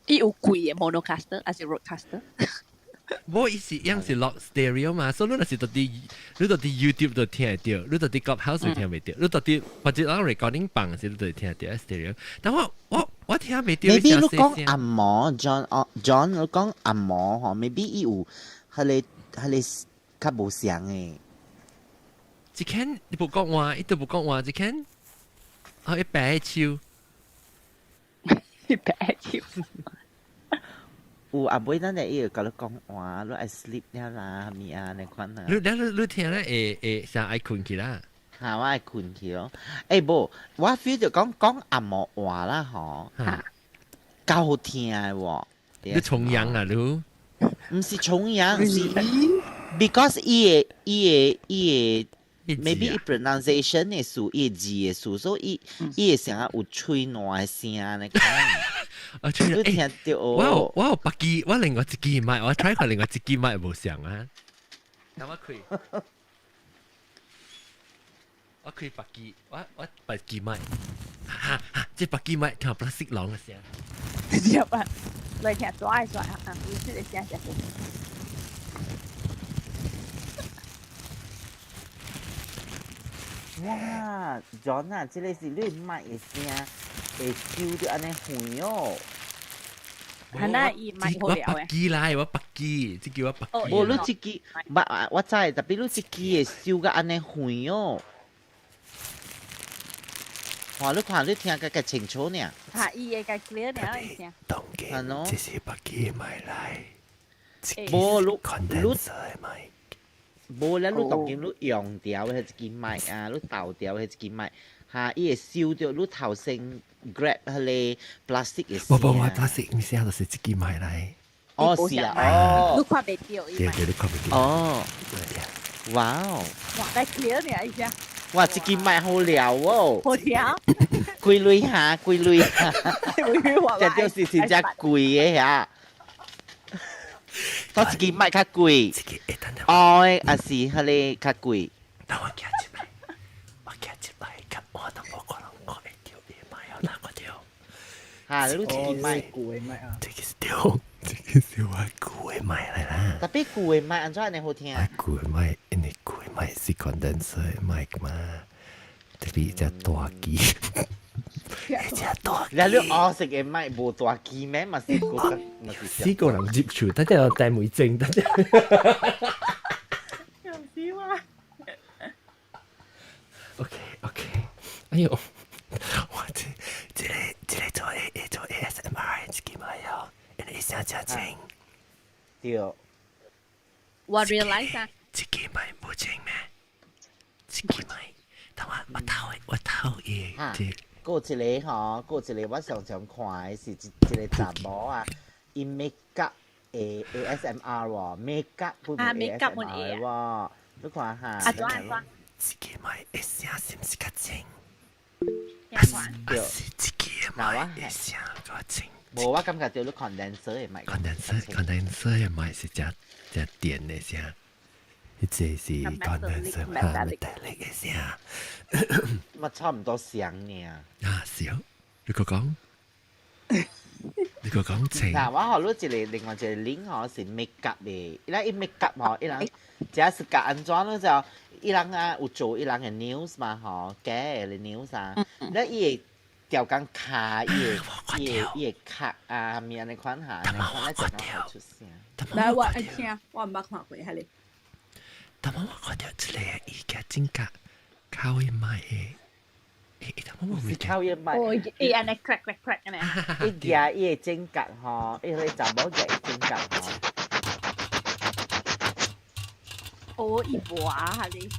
伊有貴的 Maonocaster 還是 Rodecaster？無伊是樣是落 stereo 嘛，所以你若是到佇你到佇 YouTube 都聽會著，你到佇 Clubhouse 聽袂著，你到佇或者咱 recording 放時你都聽著 stereo。但我我我聽袂著。 Maybe 你講紅毛 John 哦 John 你講紅毛吼，maybe 伊有彼個彼個較無相的。一間你無講話，伊都無講話，一間哦，伊白手，伊白手。有啊，尾咱就伊會共你講話，你愛 sleep 了啦，物啊，那款啊。你你你聽咧會會想愛睏去啦？嚇，我愛睏去咯。欸，無，我 feel 著講講紅毛話啦，吼，夠好聽的喎。你重陽啊，你？毋是重陽，是 because 伊的伊的伊的 maybe 伊 pronunciation 的事，伊的字的事，所以伊伊會聲有吹爛的聲呢。啊，吹你聽著。我有我有別支，我另外一支麥，我 try 過另外一支麥無相啊。等我開，我開別支，我我別支麥，哈哈，這別支麥聽 plastic 龍的聲。直啊，來聽抓一抓啊，你這個聲聲。哇，John 啊，這個是你麥的聲，會收著按呢遠哦。係啦，伊麥好我了別支來，我別支，這叫我別支。無，你這支，我知，特別你這支會收甲按呢遠哦。哇，你看你聽個較清楚呢。嚇，伊會較 clear 呢，伊聲。係喏。這是別支麥來。無，你你。無咧，你當今你用掉彼一支麥啊，你投掉彼一支麥，嚇，伊會收著你頭先 grab 彼個 plastic 的無無，我 plastic 物聲就是這支麥來。哦，是啊，哦。你看袂著伊。對對，你看袂著。哦。哇哦！哇，較 clear 呢，伊聲。哇，這支麥好料哦。好聽。幾鐳哈？幾鐳哈？這就是真正貴的遐。多一支麥較貴，哦，還是彼個較貴。等我寄一來，我寄一來，較我都無可能看會著伊麥哦，哪個著？嚇，你一支麥舊的麥啊？這個是對，這個是我舊的麥來啦。特別舊的麥按怎按呢好聽？舊的麥，因為舊的麥是 condenser 的麥嘛，特別隻大支。了你黑色的麥無大支咩？嘛是個嘛是四個人接觸，等陣我帶梅精，等陣。笑死我！ OK OK，哎呦，我這這個這個做 A 做 ASMR 一支麥哦，因為聲真清。對。我 realize 啊。這支麥無清咩？這支麥，等我我偷我偷伊這。閣一個吼，閣一個我常常看的是一一個查某啊，伊 make up 的 ASMR 喎，make up 本 ASMR 喎，你看下。啊，怎按怎？這個麥的聲是毋是較清？對。是這個麥的聲較清。無，我感覺著你 condenser 的麥。 condenser 的麥是誠誠電的聲，彼個是 condenser 哈，metallic 的聲。嘛差唔多聲爾。啊，是哦，你閣講，你閣講清。嗱，我予你一個另外一個 link 吼是 make up 的，伊人伊 make up 吼，伊人這是甲按怎咯就，伊人啊有做伊人的 news 嘛吼，假的 news 啊，咧伊會調工卡伊的伊的伊的卡啊，物按呢款下，按呢款咧就講會出聲。來，我愛聽，我毋捌看過，彼个。但我看著一個伊個真甲靠伊麥的，欸，但我是靠伊麥。哦，伊按呢 crack crack crack 按呢。伊舉伊的指甲吼，伊個查某舉伊指甲吼。哦，伊磨彼个，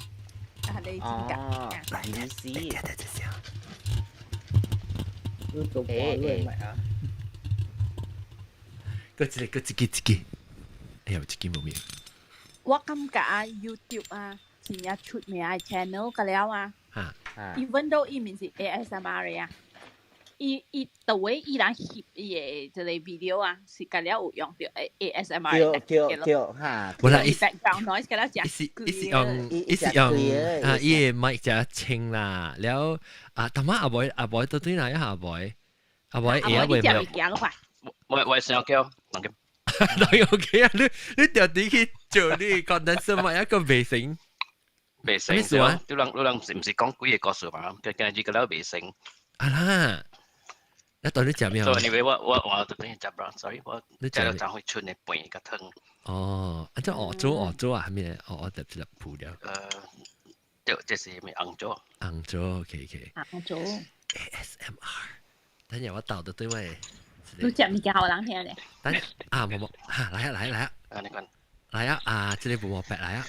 彼个指甲。哦，意思。你做播你咪啊？閣一個，閣一支一支，哎呀，一支無面。我感覺啊，YouTube 啊，真正出名的 channel 個了啊。Even though 伊毋是 ASMR 的啊，伊伊到尾伊人翕伊的這個 video 啊，是個了有用著 ASMR 對對對，哈。無啦，伊 background noise 個了誠伊是伊是用伊是用啊，伊的麥誠清啦，了啊，淡仔阿妹阿妹到底哪一下阿妹？阿妹會會沒有？我我想叫人嘅。人 OK 啊！你你著佇去做你 condenser 麥一個袂成。袂成，對，你人你人是毋是講幾個故事嘛？今今日個了袂成。啊啦，你到底食咩？所以你我我我就等於食啦，所以我食了昨昏剩的飯佮湯。哦，啊，這學做學做啊，係咩？學學特別鋪了。對，這是咩紅棗？紅棗，OK OK。紅棗。 ASMR，等下我導的對位。你食物件予人聽咧？等啊，無無，哈，來啊來啊來啊！啊，你講。來啊啊！這個無無白來啊！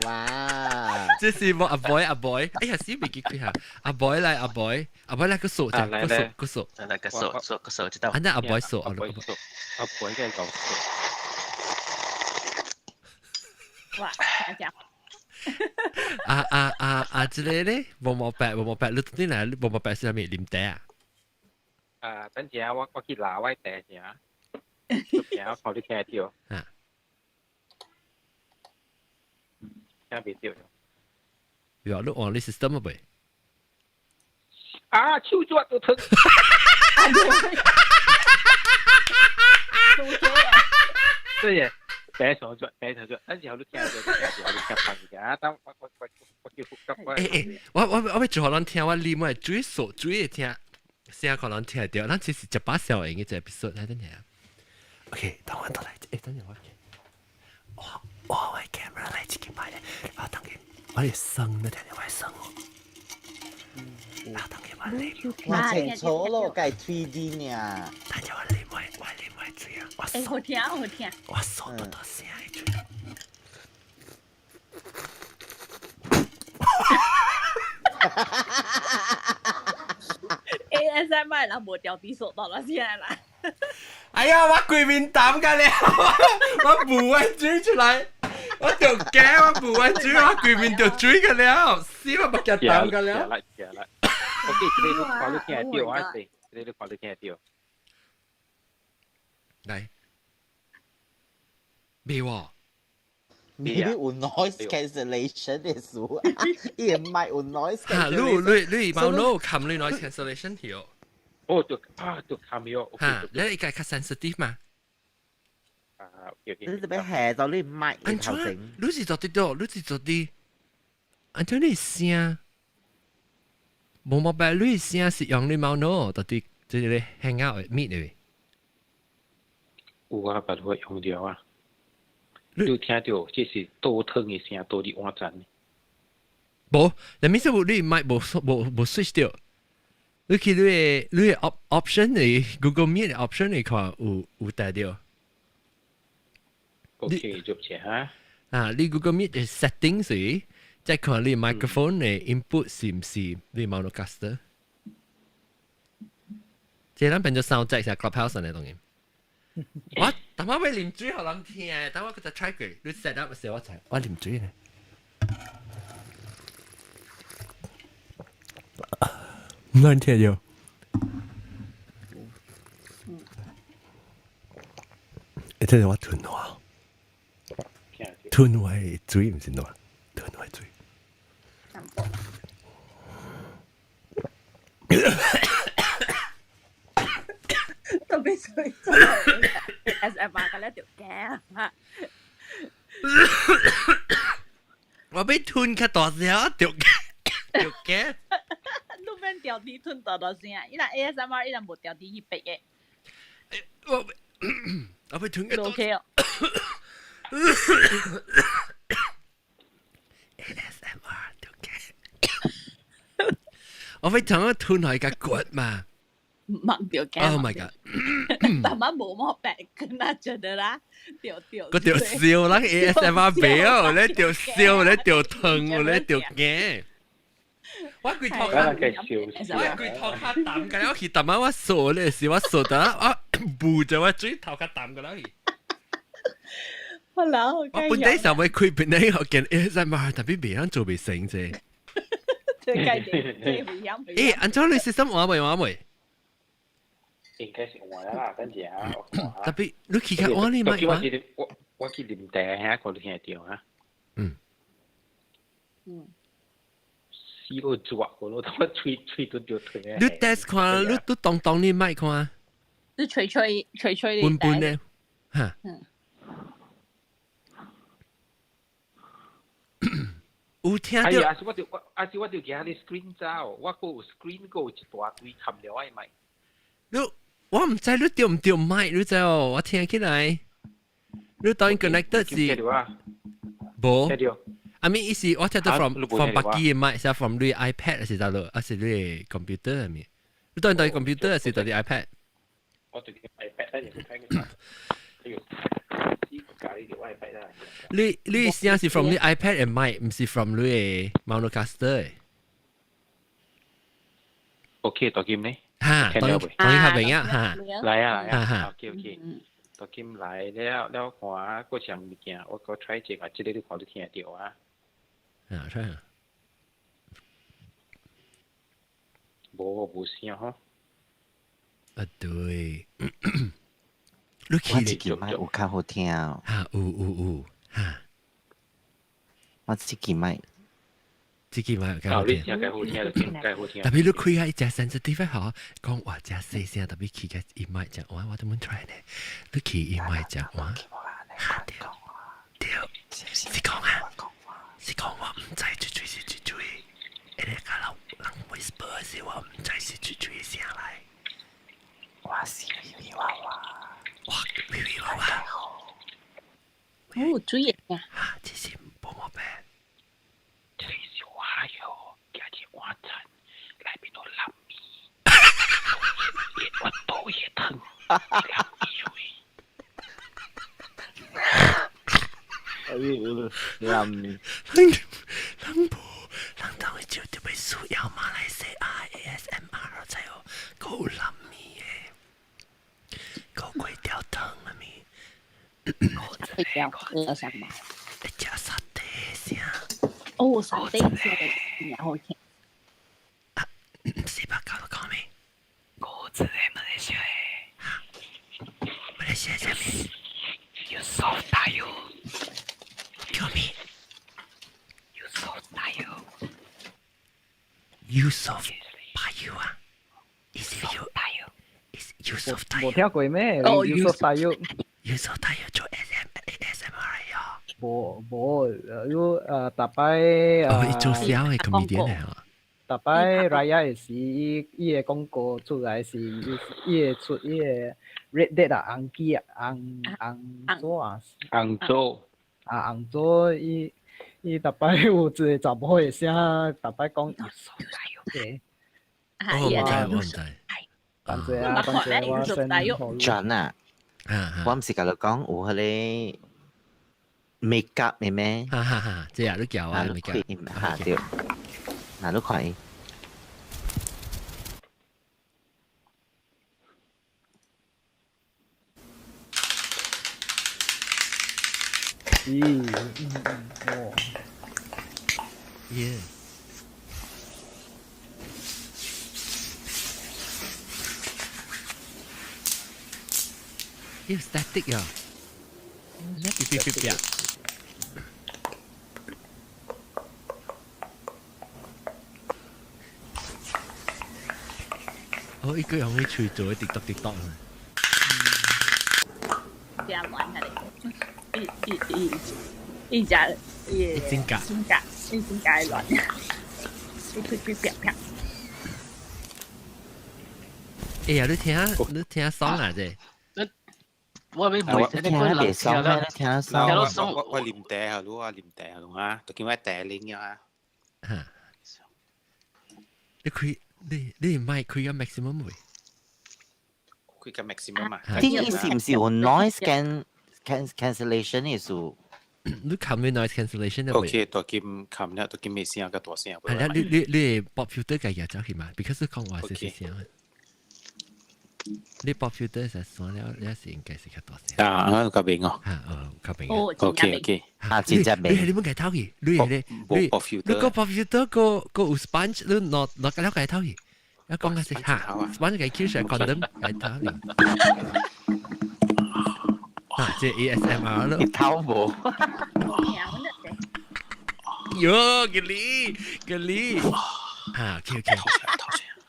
哇！這是我阿 boy 阿 boy，哎呀，死未記佢下，阿 boy 來阿 boy，阿 boy 來個數啫，個數個數，來個數數個數知道。啊，那阿 boy 數，阿 boy 數，阿 boy 嘅講數。哇！大家。啊啊啊啊！這個咧，無毛白無毛白，你到底來無毛白是啥物？啉茶啊？啊，等陣我我去拿我茶先，聽我看你聽得著。啊。聽袂著。喲，你換你 system 未？啊，手爪都疼。對耶。第一場做，第一場做，等時候你聽著，聽著你聽翻嘅，啊，等我我我我叫復急我。欸欸，我我我欲做予人聽，我啉我水數水會聽，聲予人聽著，咱這是一把效應嘅這 episode，來等下。OK，等我倒來，欸，等下我，我我我 camera 來一個擺咧，我等佢，我咧聲你聽著我聲哦。啊，等佢我啉。我清楚咯，計 3D 呢。等下我啉我我啉我水啊，我欸，好聽好聽。我手都到聲的水。 ASMR 人無調低手到啦，現在啦。哎呀，我規面膽㗎了，我無愛水出來，我就驚我無愛水，我規面就水㗎了，死我目鏡膽㗎了。來來，我記這個你看你聽得著啊？是，這個你看你聽得著。來，未喎。你有 noise cancellation 的事，伊唔係有 noise 嚇，你你你冇 no 冚你 noise cancellation 條。哦，就啊，就冚咗。嚇，你應該較 sensitive 嘛？啊，OK。你特別下到你麥頭前。你是做啲多，你是做啲，按怎你聲？無毛白，你聲是用你冇 no，到底這個 hang out meet 的。有啊，別會用著啊。你有聽著，這是倒湯的聲，倒佇碗層。無，那物說你麥無無無 switch 著。你去你的你的 option 的 Google Meet 的 option 你看有有帶著。 OK，就這哈。啊，你 Google Meet 的 setting 是，再看你 microphone 的 input 是毋是你 Maonocaster？這咱變做 sound check 下 Clubhouse 的東西。我等下欲啉水予人聽，等我閣再 try 過。你 set up 時我才我啉水呢。咱聽著。你聽著我吞話，吞話水毋是暖，吞話水。特別水 SMR 嘅咧條頸啊！我欲吞較大聲，條條頸。你免調低吞大大聲，伊人 ASMR 伊人無調低去別嘅。我我欲吞較大。 OK 哦。 ASMR 條頸。我欲吞我吞落去個骨嘛。掹條頸。 Oh my god！但係無乜白跟啊，覺得啦，條條。個條笑啦，ASMR 表，你條笑，你條疼，你條頸。我規頭殼，我規頭殼淡嘅，我去淡啊！我傻咧，是我傻得啊！補咗我嘴頭殼淡嘅啦。我老，我本底上會開邊咧，我見 ASMR 特別別人做袂成啫。欸，按照你是什麼話未話未？應該是換啦，等陣啊。特別你去較我你咪我我我去啉茶遐，我都聽得到啊。嗯。嗯。死個抓個咯，我喙喙都掉退。你 test 看，你都當當你麥看。你吹吹吹吹。半半咧，嚇。嗯。有聽到？哎呀，是我就我，啊是我就驚你 screen 走，我閣有 screen 閣有一大堆含了愛麥。你我毋知你對毋對麥，你知哦？我聽起來，你當 connected 是無？I mean 意思我聽到 from from 別機嘅麥，是 from 你 iPad 是得咯，還是你 computer 係咪？你當當 computer 還是當你 iPad？我對 iPad 咧，你睇佢，你你聲是 from 你 iPad 嘅麥，毋是 from 你嘅 Maonocaster。 OK，大金呢？嚇，當當較明啊嚇。來啊來啊，OK OK。大金來了了看，嗰項物件，我我 try 一下，這個你看你聽得到啊？啊，try 下。無無聲吼。啊對。你我這支麥有較好聽。嚇，有有有嚇。我這支麥。這支麥有較好聽。較好聽，較好聽。特別你開下伊誠 sensitive 吼，講話誠細聲，特別起個伊麥誠話，我都冇 try 呢。你起伊麥誠話，對對，是講啊，是講我毋知最最是最最，會個較老人 whisper 是我毋知是最最聲來。我是微微娃娃，哇，微微娃娃。哦，注意啊！啊，這是無毛病。這是我喲，今日晚餐內面都爛面，我肚也疼，爛面喂。哎呦，爛面。人人無，人當會就特別需要馬來西亞 ASMR 才有夠爛面的，夠粿條湯啊咪。粿條，你想嘛？會食沙爹聲。哦，沙爹聲真好聽。啊，四百九都講咩？果子的馬來西亞。馬來西亞啥物？Yusof Tayo。叫咩？Yusof Tayo。 Yusof Tayo 啊？意思 Tayo。 Yusof Tayo。無聽過咩？哦，Yusof Tayo。 Yusof Tayo 做 SM ASMR 呀？無無，你逐擺哦，伊做痟的 comedian 的吼。逐擺 Raya 的時，伊伊的廣告出來是伊會出伊個 Red Date 啊，紅機啊，紅紅組啊。紅組。啊，紅組伊伊逐擺有一個查某的聲，逐擺講。哦，毋知我毋知。等陣啊，等陣我先。 John 啊，我毋是共你講有彼個 make up 的咩？哈哈哈，這啊，你叫啊，你開嚇對，嗱你看伊。咦，哦，耶！呢 static 啊，你嗶嗶嗶嗶。哦，一個用啲喙做滴答滴答啊！這樣玩下嚟，伊伊伊伊只伊真假真假，伊真假亂，伊吹吹啪啪。哎呀，你聽你聽爽啊啫！我未唔聽袂爽咩？你聽爽。聽到爽。我啉茶下，你我啉茶下，哈，就叫我茶啉啊。嚇！你開你你唔係開個 maximum 未？開個 maximum 啊！啲意思唔是有 noise cancellation 意思？你冚咩 noise cancellation 啊？OK，大金冚了，大金咩聲個大聲。係啦，你你你 pop filter 嘅嘢走去嘛？because 你講話是聲。你 pop filter 就算了，你是應該是較大聲。啊，較明哦。嚇，哦，較明。哦，OK OK。啊，真正明。你係你乜嘅頭去？你係你你你個 pop filter 個個有 sponge，你攞攞個了嘅頭去。一講嘅是嚇，sponge 嘅 Q 上 condom 嘅頭去。啊，這 ASMR 咯。頭無。喲，吉利吉利。啊，OK OK。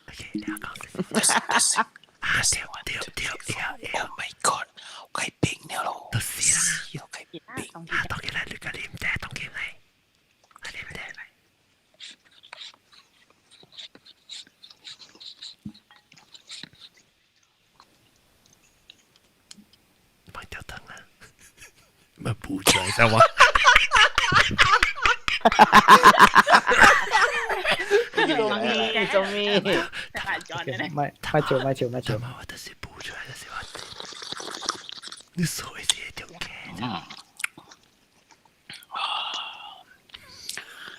OK，你講。啊，對對對對！Oh my god，我係病了咯！都死啦！我係病。啊，當佢嚟，你個啉茶，當佢嚟，啊，啉茶嚟。賣掉燈啦！咪補出來先話。做咩？做咩？咪咪做咪做咪做。我就是補出來就是話，你所謂是條嘅。嗯。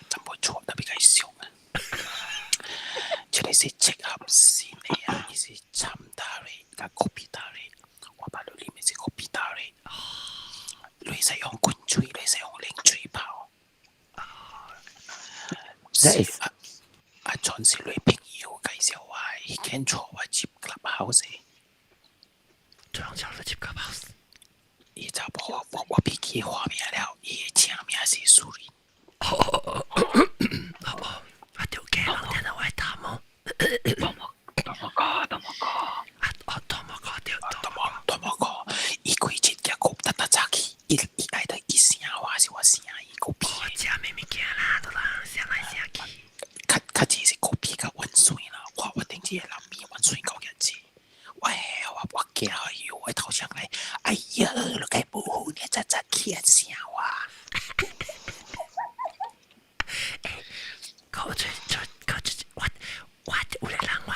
怎麼錯特別計笑啊？這裡是結合線的啊，伊是參大的，加 copy 大的，我把裡面是 copy 大的。你使用滾水，你使用冷水泡。是啊，阿john是女朋友介紹我，伊肯帶我入 clubhouse。裝咗入 clubhouse。伊查某我我我筆記畫面了，伊的正名是蘇林。哦，我條街人聽到我談哦。多麼多麼哥，多麼哥。啊啊，多麼哥對，多麼多麼哥，伊規日也講噠噠早起，伊伊愛得伊聲話是我聲伊個屁。我食咩物件啦，都人聲來聲去。較較濟是個屁較溫水啦，我我頂次個人面溫水夠日子。喂，我我驚哎我頭上來，哎呀，你個無好，你早早起來聲我。欸，我最最我最我我有個人我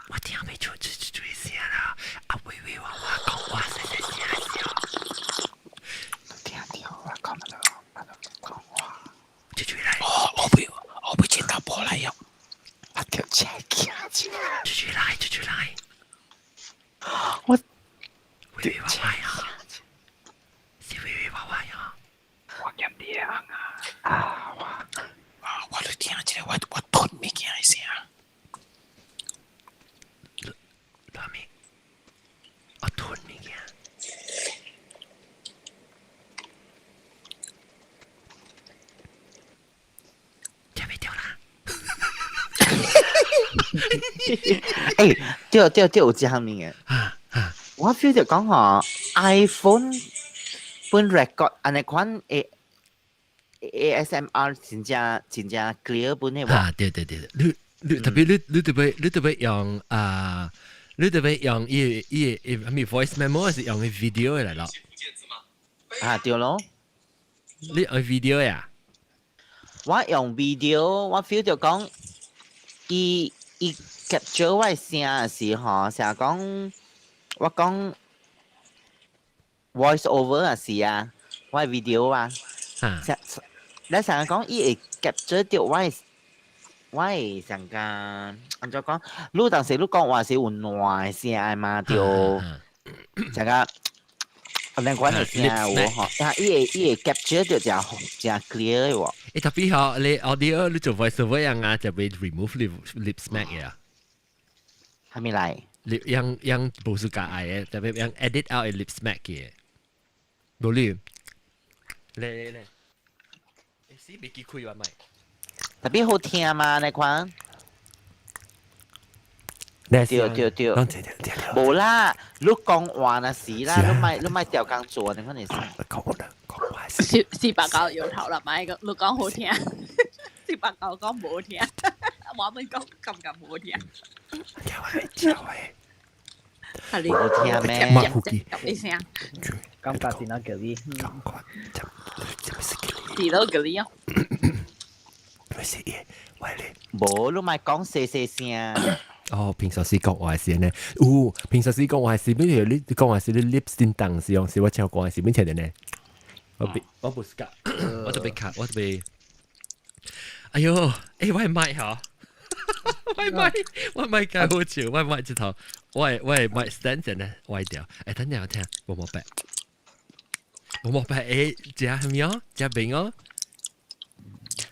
我聽袂出出出聲啦，啊喂喂我我講話細細聲聲。聽到我講乜講話？出出來。哦，我不我不見到波來喲。我條車行出來。出出來，出出來。我喂喂哇哇呀！是喂喂哇哇呀！我鹹啲啊啊我啊我都聽這個我我吞物件的聲。羅咪，我吞物件。聽袂著啦！欸，對對對，有這項物嘅。我 feel 著講吼，iPhone 本 record 按呢款 A ASMR 真正真正 clear 本的無？啊，對對對，你你特別你你特別你特別用啊，你特別用伊伊伊係咪 voice memo 還是用 video 來咯？啊，對咯。你用 video 呀？我用 video，我 feel 著講，伊伊 capture 我的聲的時吼，成日講我講 voice over 啊是啊，我的 video 啊，成你成日講伊會 capture 著我的我的上個按怎講？你當時你講話是有爛的聲的嘛？對，成個按呢款的聲有吼，啊，伊會伊會 capture 著誠誠 clear 的喎。欸，特別吼，你 audio 你做 voice over 樣啊，就會 remove lip lip smack 呀。係咪來？樣樣無是假愛嘅，特別樣 edit out 嘅 lip smack 嘅，無你，嚟嚟嚟，死別記開話咪？特別好聽嘛，你看。對對對，無啦，你講話那是啦，你莫調工做，你看你是。四四百九搖頭啦，咪個你講好聽，四百九講唔好聽，我們講咁咁唔好聽。係你好聽咩？你聲。感覺是那叫你。是咯，叫你啊。無，你莫講細細聲。哦，平常時講話是呢，有平常時講話是，比如你講話是你 lips 叮當是用是我聽講話是邊聽的呢？我別我不是卡，我特別卡，我特別。哎呦，我係麥嚇，我係麥，我麥介好笑，我係麥一頭，我係麥 stand 呢，壞掉。等陣我聽，冇冇白，冇冇白，食係咪哦？食餅哦？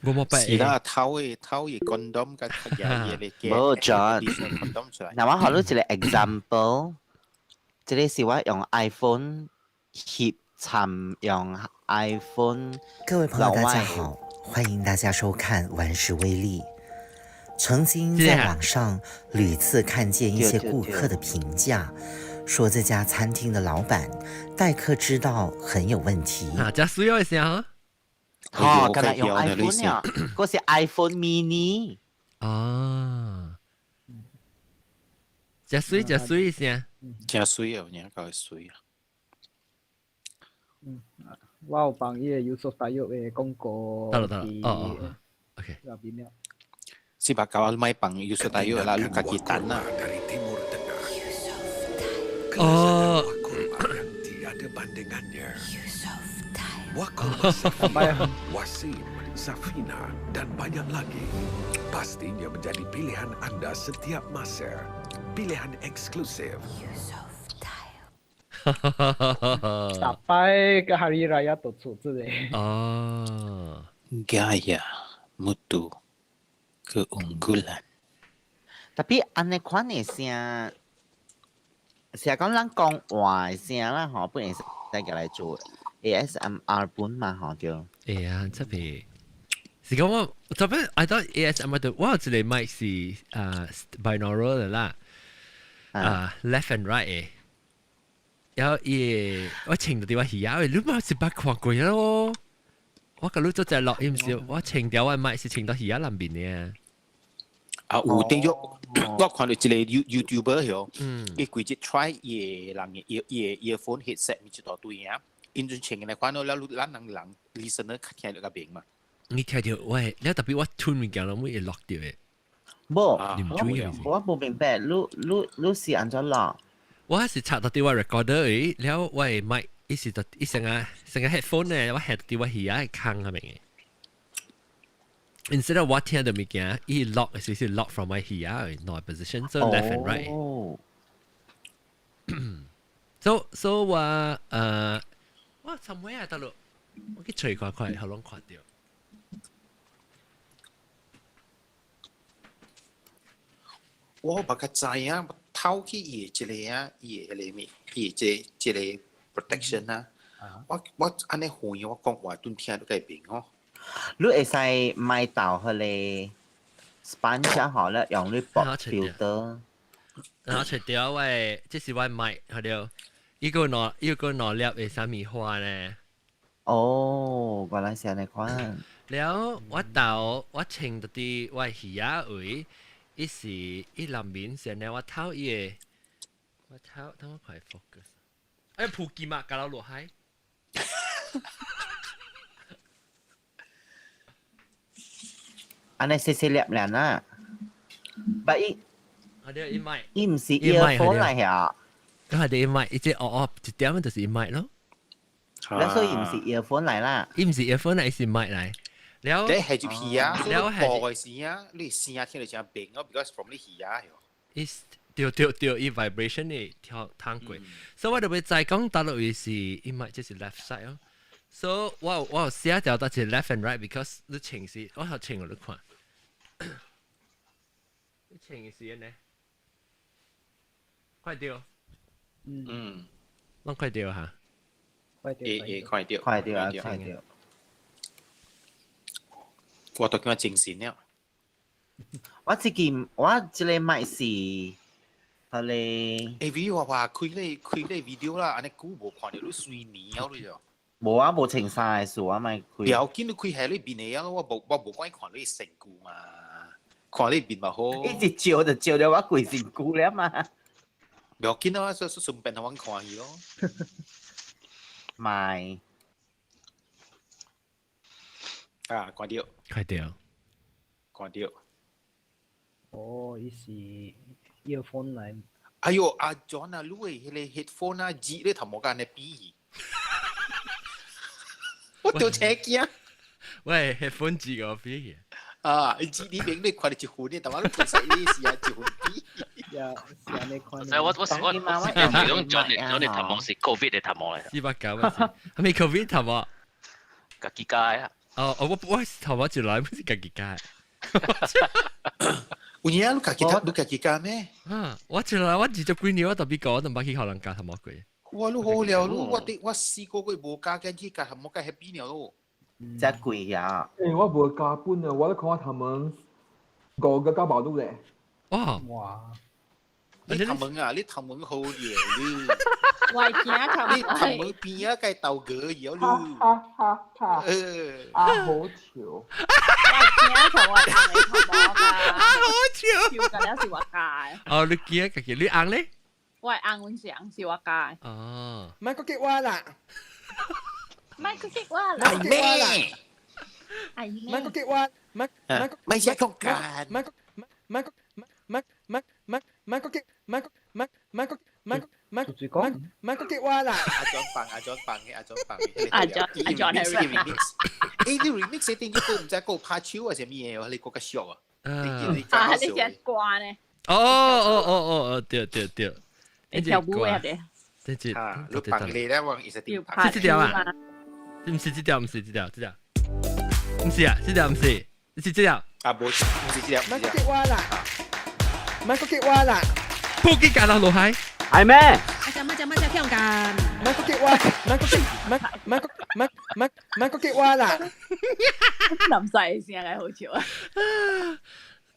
冇冇白。是啦，偷嘅偷嘅 condom 嘅嘢嘢嚟嘅。無 John， condom 出來。嗱我學到一個 example，這個是我用 iPhone 翕參用 iPhone。各位朋友，大家好，歡迎大家收看《玩食威力》。曾經在網上屢次看見一些顧客的評價，說這家餐廳的老闆待客之道很有問題。啊，這需要一下啊。哦，今日用 iPhone 啊，嗰是 iPhone mini。哦，這水這水聲，真水哦，你講水啊。嗯，我有幫伊個 Yusuf 大約的廣告。得啦得啦，哦哦，OK。入邊了。四百九啊，咪幫 Yusuf 大約啦，你家己等啦。哦。 Tiada bandingannya. Wakul Safina, Wasim, Safina dan banyak lagi. Pastinya menjadi pilihan anda setiap masa. Pilihan eksklusif. 逐擺個 Hari Raya 都出這個。哦。 Gaya, mutu, keunggulan. Tapi 按呢款的聲，是講咱講話的聲啦，吼，本來是再來做 ASMR 本嘛，吼對。會啊，這邊是講我特別，I thought ASMR 的，我有一個麥是啊 binaural 的啦，啊 left and right 的，然後伊我穿到佇我耳仔，你嘛是捌看過咯？我甲你做隻錄音時，我穿掉我麥是穿到耳仔內面的。啊，有頂咗，我看到一個 You YouTuber 曉，伊規日 try 伊個人嘅 ear 伊個 earphone headset 咪一大堆啊，因陣穿來看到了，咱人人 listener 聽到較明嘛。你聽到喂，你特別我吞物件攏會落掉的。無，你唔注意啊？我無明白，你你是按怎落？我是插到佇我 recorder 位，了我的麥伊是伊成個成個 headphone 呢，我 head 佇我耳仔空下面的。Instead of 我聽到物件，伊 lock 是是 lock from my 耳仔內 position，so left and right。So 我我尋尾啊，得咯，我去隨看看，好攏看到。我捌較知影，偷去伊的這個啊，伊的彼個物，伊的這個這個 protection 啊，我按呢遠，我講話頓聽到個明哦。你會使買到彼個 sponge 好了，用你薄 filter。然後除掉我，這是我買，好了，伊個兩粒的啥物花呢？哦，原來是按呢款。了，我到我穿到佇我耳仔位，伊是伊內面是呢，我偷伊個，我偷等我快 focus。哎，普吉嘛，搞到落海。按呢細細粒爾啦，但伊，啊對，伊麥，伊毋是 earphone 來遐。咁係伊麥，伊只哦哦一點就是伊麥咯。那所以毋是 earphone 來啦。伊毋是 earphone 來，伊是麥來。了，你係住耳啊，了係播嘅時啊，你聲聽到真明哦，because from 你耳啊。伊對對對，伊 vibration 的跳通過，所以我就會再講大陸伊是伊麥就是 left side 哦。所以我有寫掉到是 left and right，because 你穿是，我有穿予你看。你穿是呢？快掉。嗯，攏快掉嚇。快掉。會會快掉，快掉啊，快掉。我都叫精神了。我這個我這個麥是，佢個。 A V 我話開咧開咧 video 啦，按呢久無看著你水泥了你就。無啊，無穿衫的事啊，咪開。不要緊，你開喺你面的啊，我無管看你身軀嘛，看你面嘛好。一直照就照著我規身軀了嘛。不要緊啊，順順便予阮看去咯。咪。啊，關掉。快掉。關掉。哦，伊是 earphone 來。哎喲，阿 John 啊，你的彼个 headphone 啊，舌咧頭毛按呢比。我著車驚。喂，headphone 舌個比。啊，舌裡面你看著一分的，但我你看細你是啊一分比。呀，是按呢款。所以我講 John 的頭毛是 Covid 的頭毛嚟。 490啊，係咪 Covid 頭毛？家己加啊！哦，我頭毛一來不是家己加。有影你家己你家己加咩？啊！我一來我20幾年我特別講，我都毋捌去予人鉸頭毛過。哇！你好了，你我佇我4個月無加緊去鉸頭毛，鉸 happy 了咯。真貴呀！欸，我無加本啊，我咧看我頭毛5個9毛六咧。哇！哇！你頭毛啊！你頭毛好料你。我驚頭你頭毛邊啊，該豆芽了你。哈哈哈！啊好潮！我驚頭我紅的頭毛㗎。啊好潮！潮個了是我鉸的。哦，你驚家己你紅咧？我紅阮是紅是我鉸的。哦。莫閣激我啦！莫閣激我啦！莫閣激我啦！哎咩？莫閣激我，莫莫閣咪寫講緊。莫閣莫閣莫莫莫莫閣激莫閣莫莫閣莫莫莫莫閣激我啦！阿 John 扮阿 John 扮嘅阿 John 扮嘅。阿 John 阿 John 係 remix。欸，你 remix 頂住唔知個拍手還是咩嘢？你個較俗啊！啊，你隻歌呢？哦哦哦哦哦，對對對。你跳舞嘅啲。這隻，你扮你咧，我意思點？是這條啊？唔是這條，唔是這條，這條。唔是啊，這條唔是，是這條。啊，無，唔是這條。莫閣激我啦！莫閣激我啦！撲街架落落海，係咩？阿只乜只乜只聽緊？莫閣激我，莫閣激，莫莫莫莫莫閣激我啦！林細聲係好笑啊！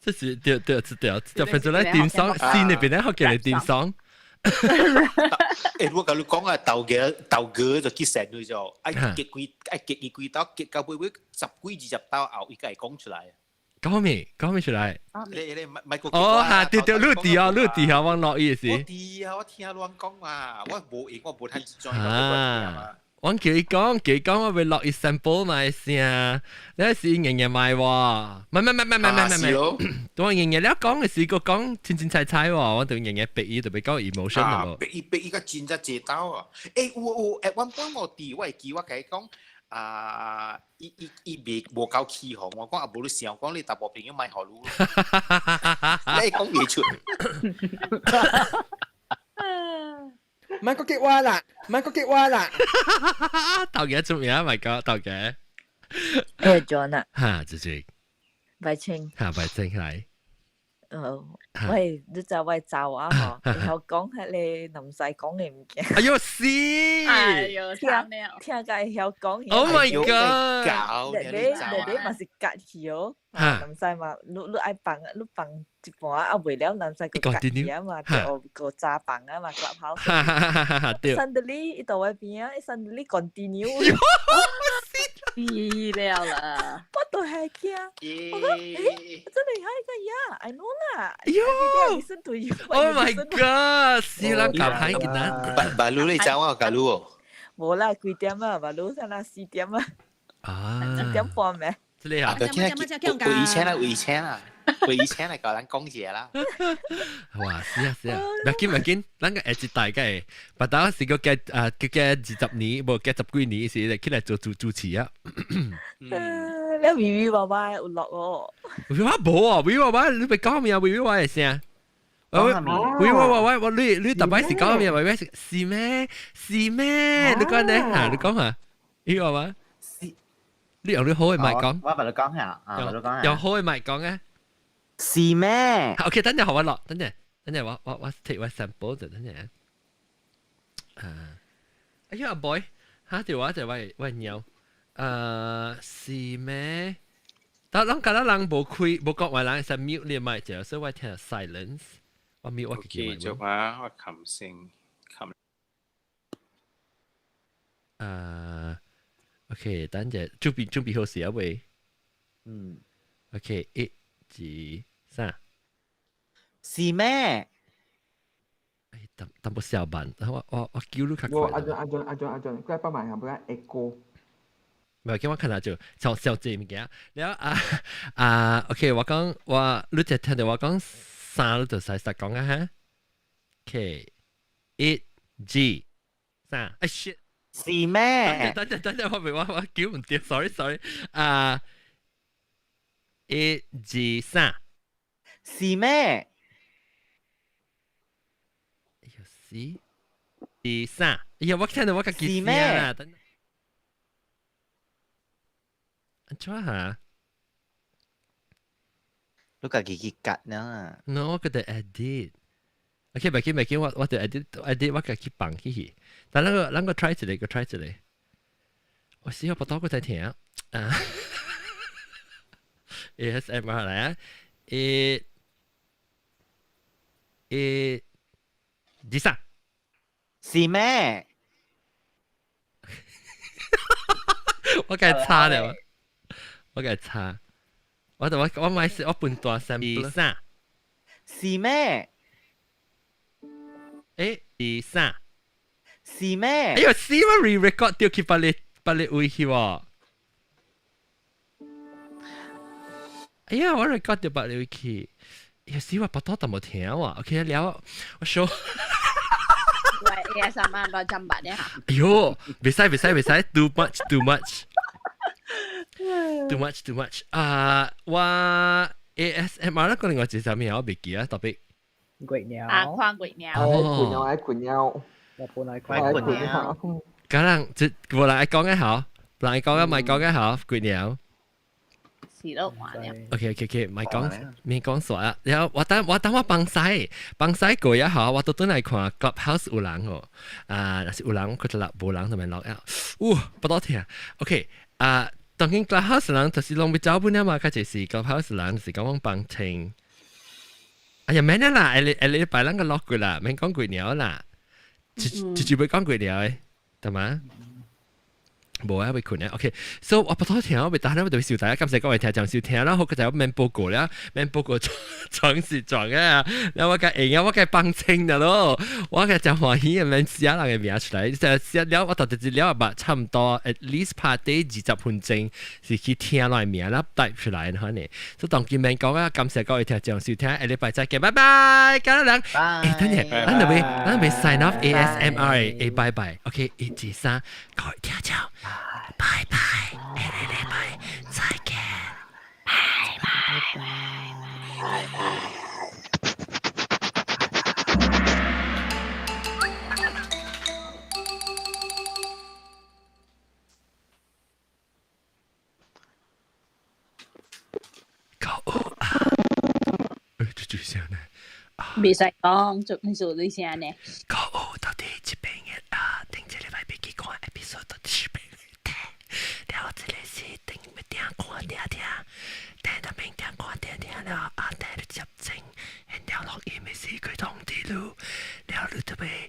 這是對對這條，這條分做來點爽，先那邊咧好叫你點爽。欸，我共你講啊，豆芽豆芽就結成咗，愛結幾愛結伊幾刀，結到尾尾十幾20刀後，伊才會講出來。講咩？講咩出來？你你咪個哦嚇，對對，你佇哦，你佇哦，我落意思。我佇啊，我聽亂講嘛，我無閒，我無趁錢。啊！我叫伊講，叫伊講，我欲錄伊 sample 嘛聲，你是硬硬賣喎，唔係唔係唔係唔係唔係，當硬硬了講嘅時，個講清清彩彩喎，我就硬硬逼伊，特別講 emotion 啊，逼伊逼伊個真正濟刀啊！欸，有有，at one point 我佇，我會記我共伊講。啊！伊伊伊未無夠起哄，我講啊無你想講你查某朋友莫予你，你講袂出。莫閣激我啦！莫閣激我啦！頭家出名咪講頭家。欸，John 啊。哈，姐姐。白清。哈，白清來。哦，喂，你知我走啊吼，會曉講彼個林西講的物件。哎喲死！哎喲，聽聽甲會曉講。 Oh my god！你你你嘛是隔去哦，林西嘛，你你愛放你放一半啊，未了林西閣隔去啊嘛，就閣早放啊嘛，clubhouse。哈哈哈哈哈！對。 Suddenly 伊佇我邊啊，伊 suddenly continue。死了啦！我都係驚，我講，欸，真係係個呀，I know 啦。喲！Listen to you。 Oh my god！死啦，夾歹囡仔。白鷺你走啊，假如哦。無啦，幾點啊？白鷺啥啦？4點啊？啊。4點半咩？這裡啊。為錢啦，為錢啦，為錢來教咱講者啦。哇，是啊是啊，唔要緊唔要緊，咱個下一代個，別當是個加啊，加20年，無加十幾年時，起來做主主持啊。你微微娃娃有落哦。微微娃無啊，微微娃娃你別講咩啊？微微娃娃聲。微微娃娃我你你特擺是講咩？微微是是咩？是咩？你講呢？嚇，你講下，微微娃娃。你用你好嘅麥講。我咪你講下，啊，我你講下。用好嘅麥講啊。是咩？OK，等陣學我落，等陣。等陣我 take 我 sample 就等陣。啊，哎呀 boy，嚇條話就喂喂鳥，是咩？但攏敢若人無開無講話，人會使 mute 你咪就，所以我聽 silence，我 mute 我自己。繼續啊，我琴聲琴。啊，OK，等陣準備準備好時啊喂。嗯。 OK，一、二、三。是咩？哎，淡淡薄小慢，我叫你較快。阿俊阿俊阿俊阿俊，佢幫埋係咪 echo？唔係，叫我看下就小小隻物件。然後啊啊，OK，我講我你就聽到我講三，你就使實講啊哈。OK，一、二、三，哎 shit！是咩？等陣等陣，我未我叫唔掂，sorry sorry。啊，一、二、三，是咩？哎呦，四、二、三，哎呀，我聽到我家己聲啦。等。按怎哈？你家己去割呢？No，我覺得 edit。OK，袂緊袂緊，我就 edit edit，我家己放起去。但咱個 try 一下，個 try 一下。我試下不多個再聽啊。ASMR 來啊！一、一、二、三，是咩？我該查了。我該查，我我我買是我本大三二三，是咩？欸，二三，是咩？哎呦，是我 re-record 掉去別個別個位去喎。哎呀，我 record 掉別個位去，哎呀，是我巴肚都無聽喎。OK，了，我 show。喂，ASMR 多針白咧嚇。哎呦，袂使袂使袂使，too much too much。Too much, too much。啊，我 ASMR 那個另外一個啥物我袂記啊，特別。月鳥。啊，看月鳥。愛困鳥，愛困鳥。我本來愛困鳥。可能這無人愛講嘅好，無人愛講嘅咪講嘅好，月鳥。是咯，玩了。 OK OK OK，咪講咪講煞啊！然後我等我幫洗幫洗過一下，我都轉來看 Clubhouse 有人哦，啊，若是有人佢就落，無人就咪落啊。嗚，不多聽。OK 啊。當今 Clubhouse 人就是攏欲走本了嘛，較濟是 Clubhouse 人就是講講幫清。哎呀，免啦，下下禮拜咱個落過啦，免講過鳥啦，就就就欲講過鳥的，得嗎？無啊，欲睏啊。OK，so 我不多聽，我袂打，我特別受大家感謝各位聽眾收聽啦，好，佢就免報告啦，免報告撞是撞啊，然後我共會啊，我共放清了咯，我共真歡喜啊，免寫人的名出來，就寫了我到底一了吧，差唔多 at least 拍底20分鐘是去聽來名啦，type 出來可能，所以當今免講啊，感謝各位聽眾收聽，下禮拜再見，拜拜，感恩人，欸，等下，咱就欲 sign off ASMR 的拜拜，OK，一、二、三，各位聽眾。拜拜，下個禮拜再見，拜拜拜拜。購物啊！哎，這句聲呢？袂使講，做你做你聲呢？購物到底這邊的啊，頂一禮拜欲去看 episode 到底是邊？了，這個是頂欲聽看聽聽，聽到免聽看聽聽了，啊，聽你接清，然後錄音的時佢通知你，了你就欲。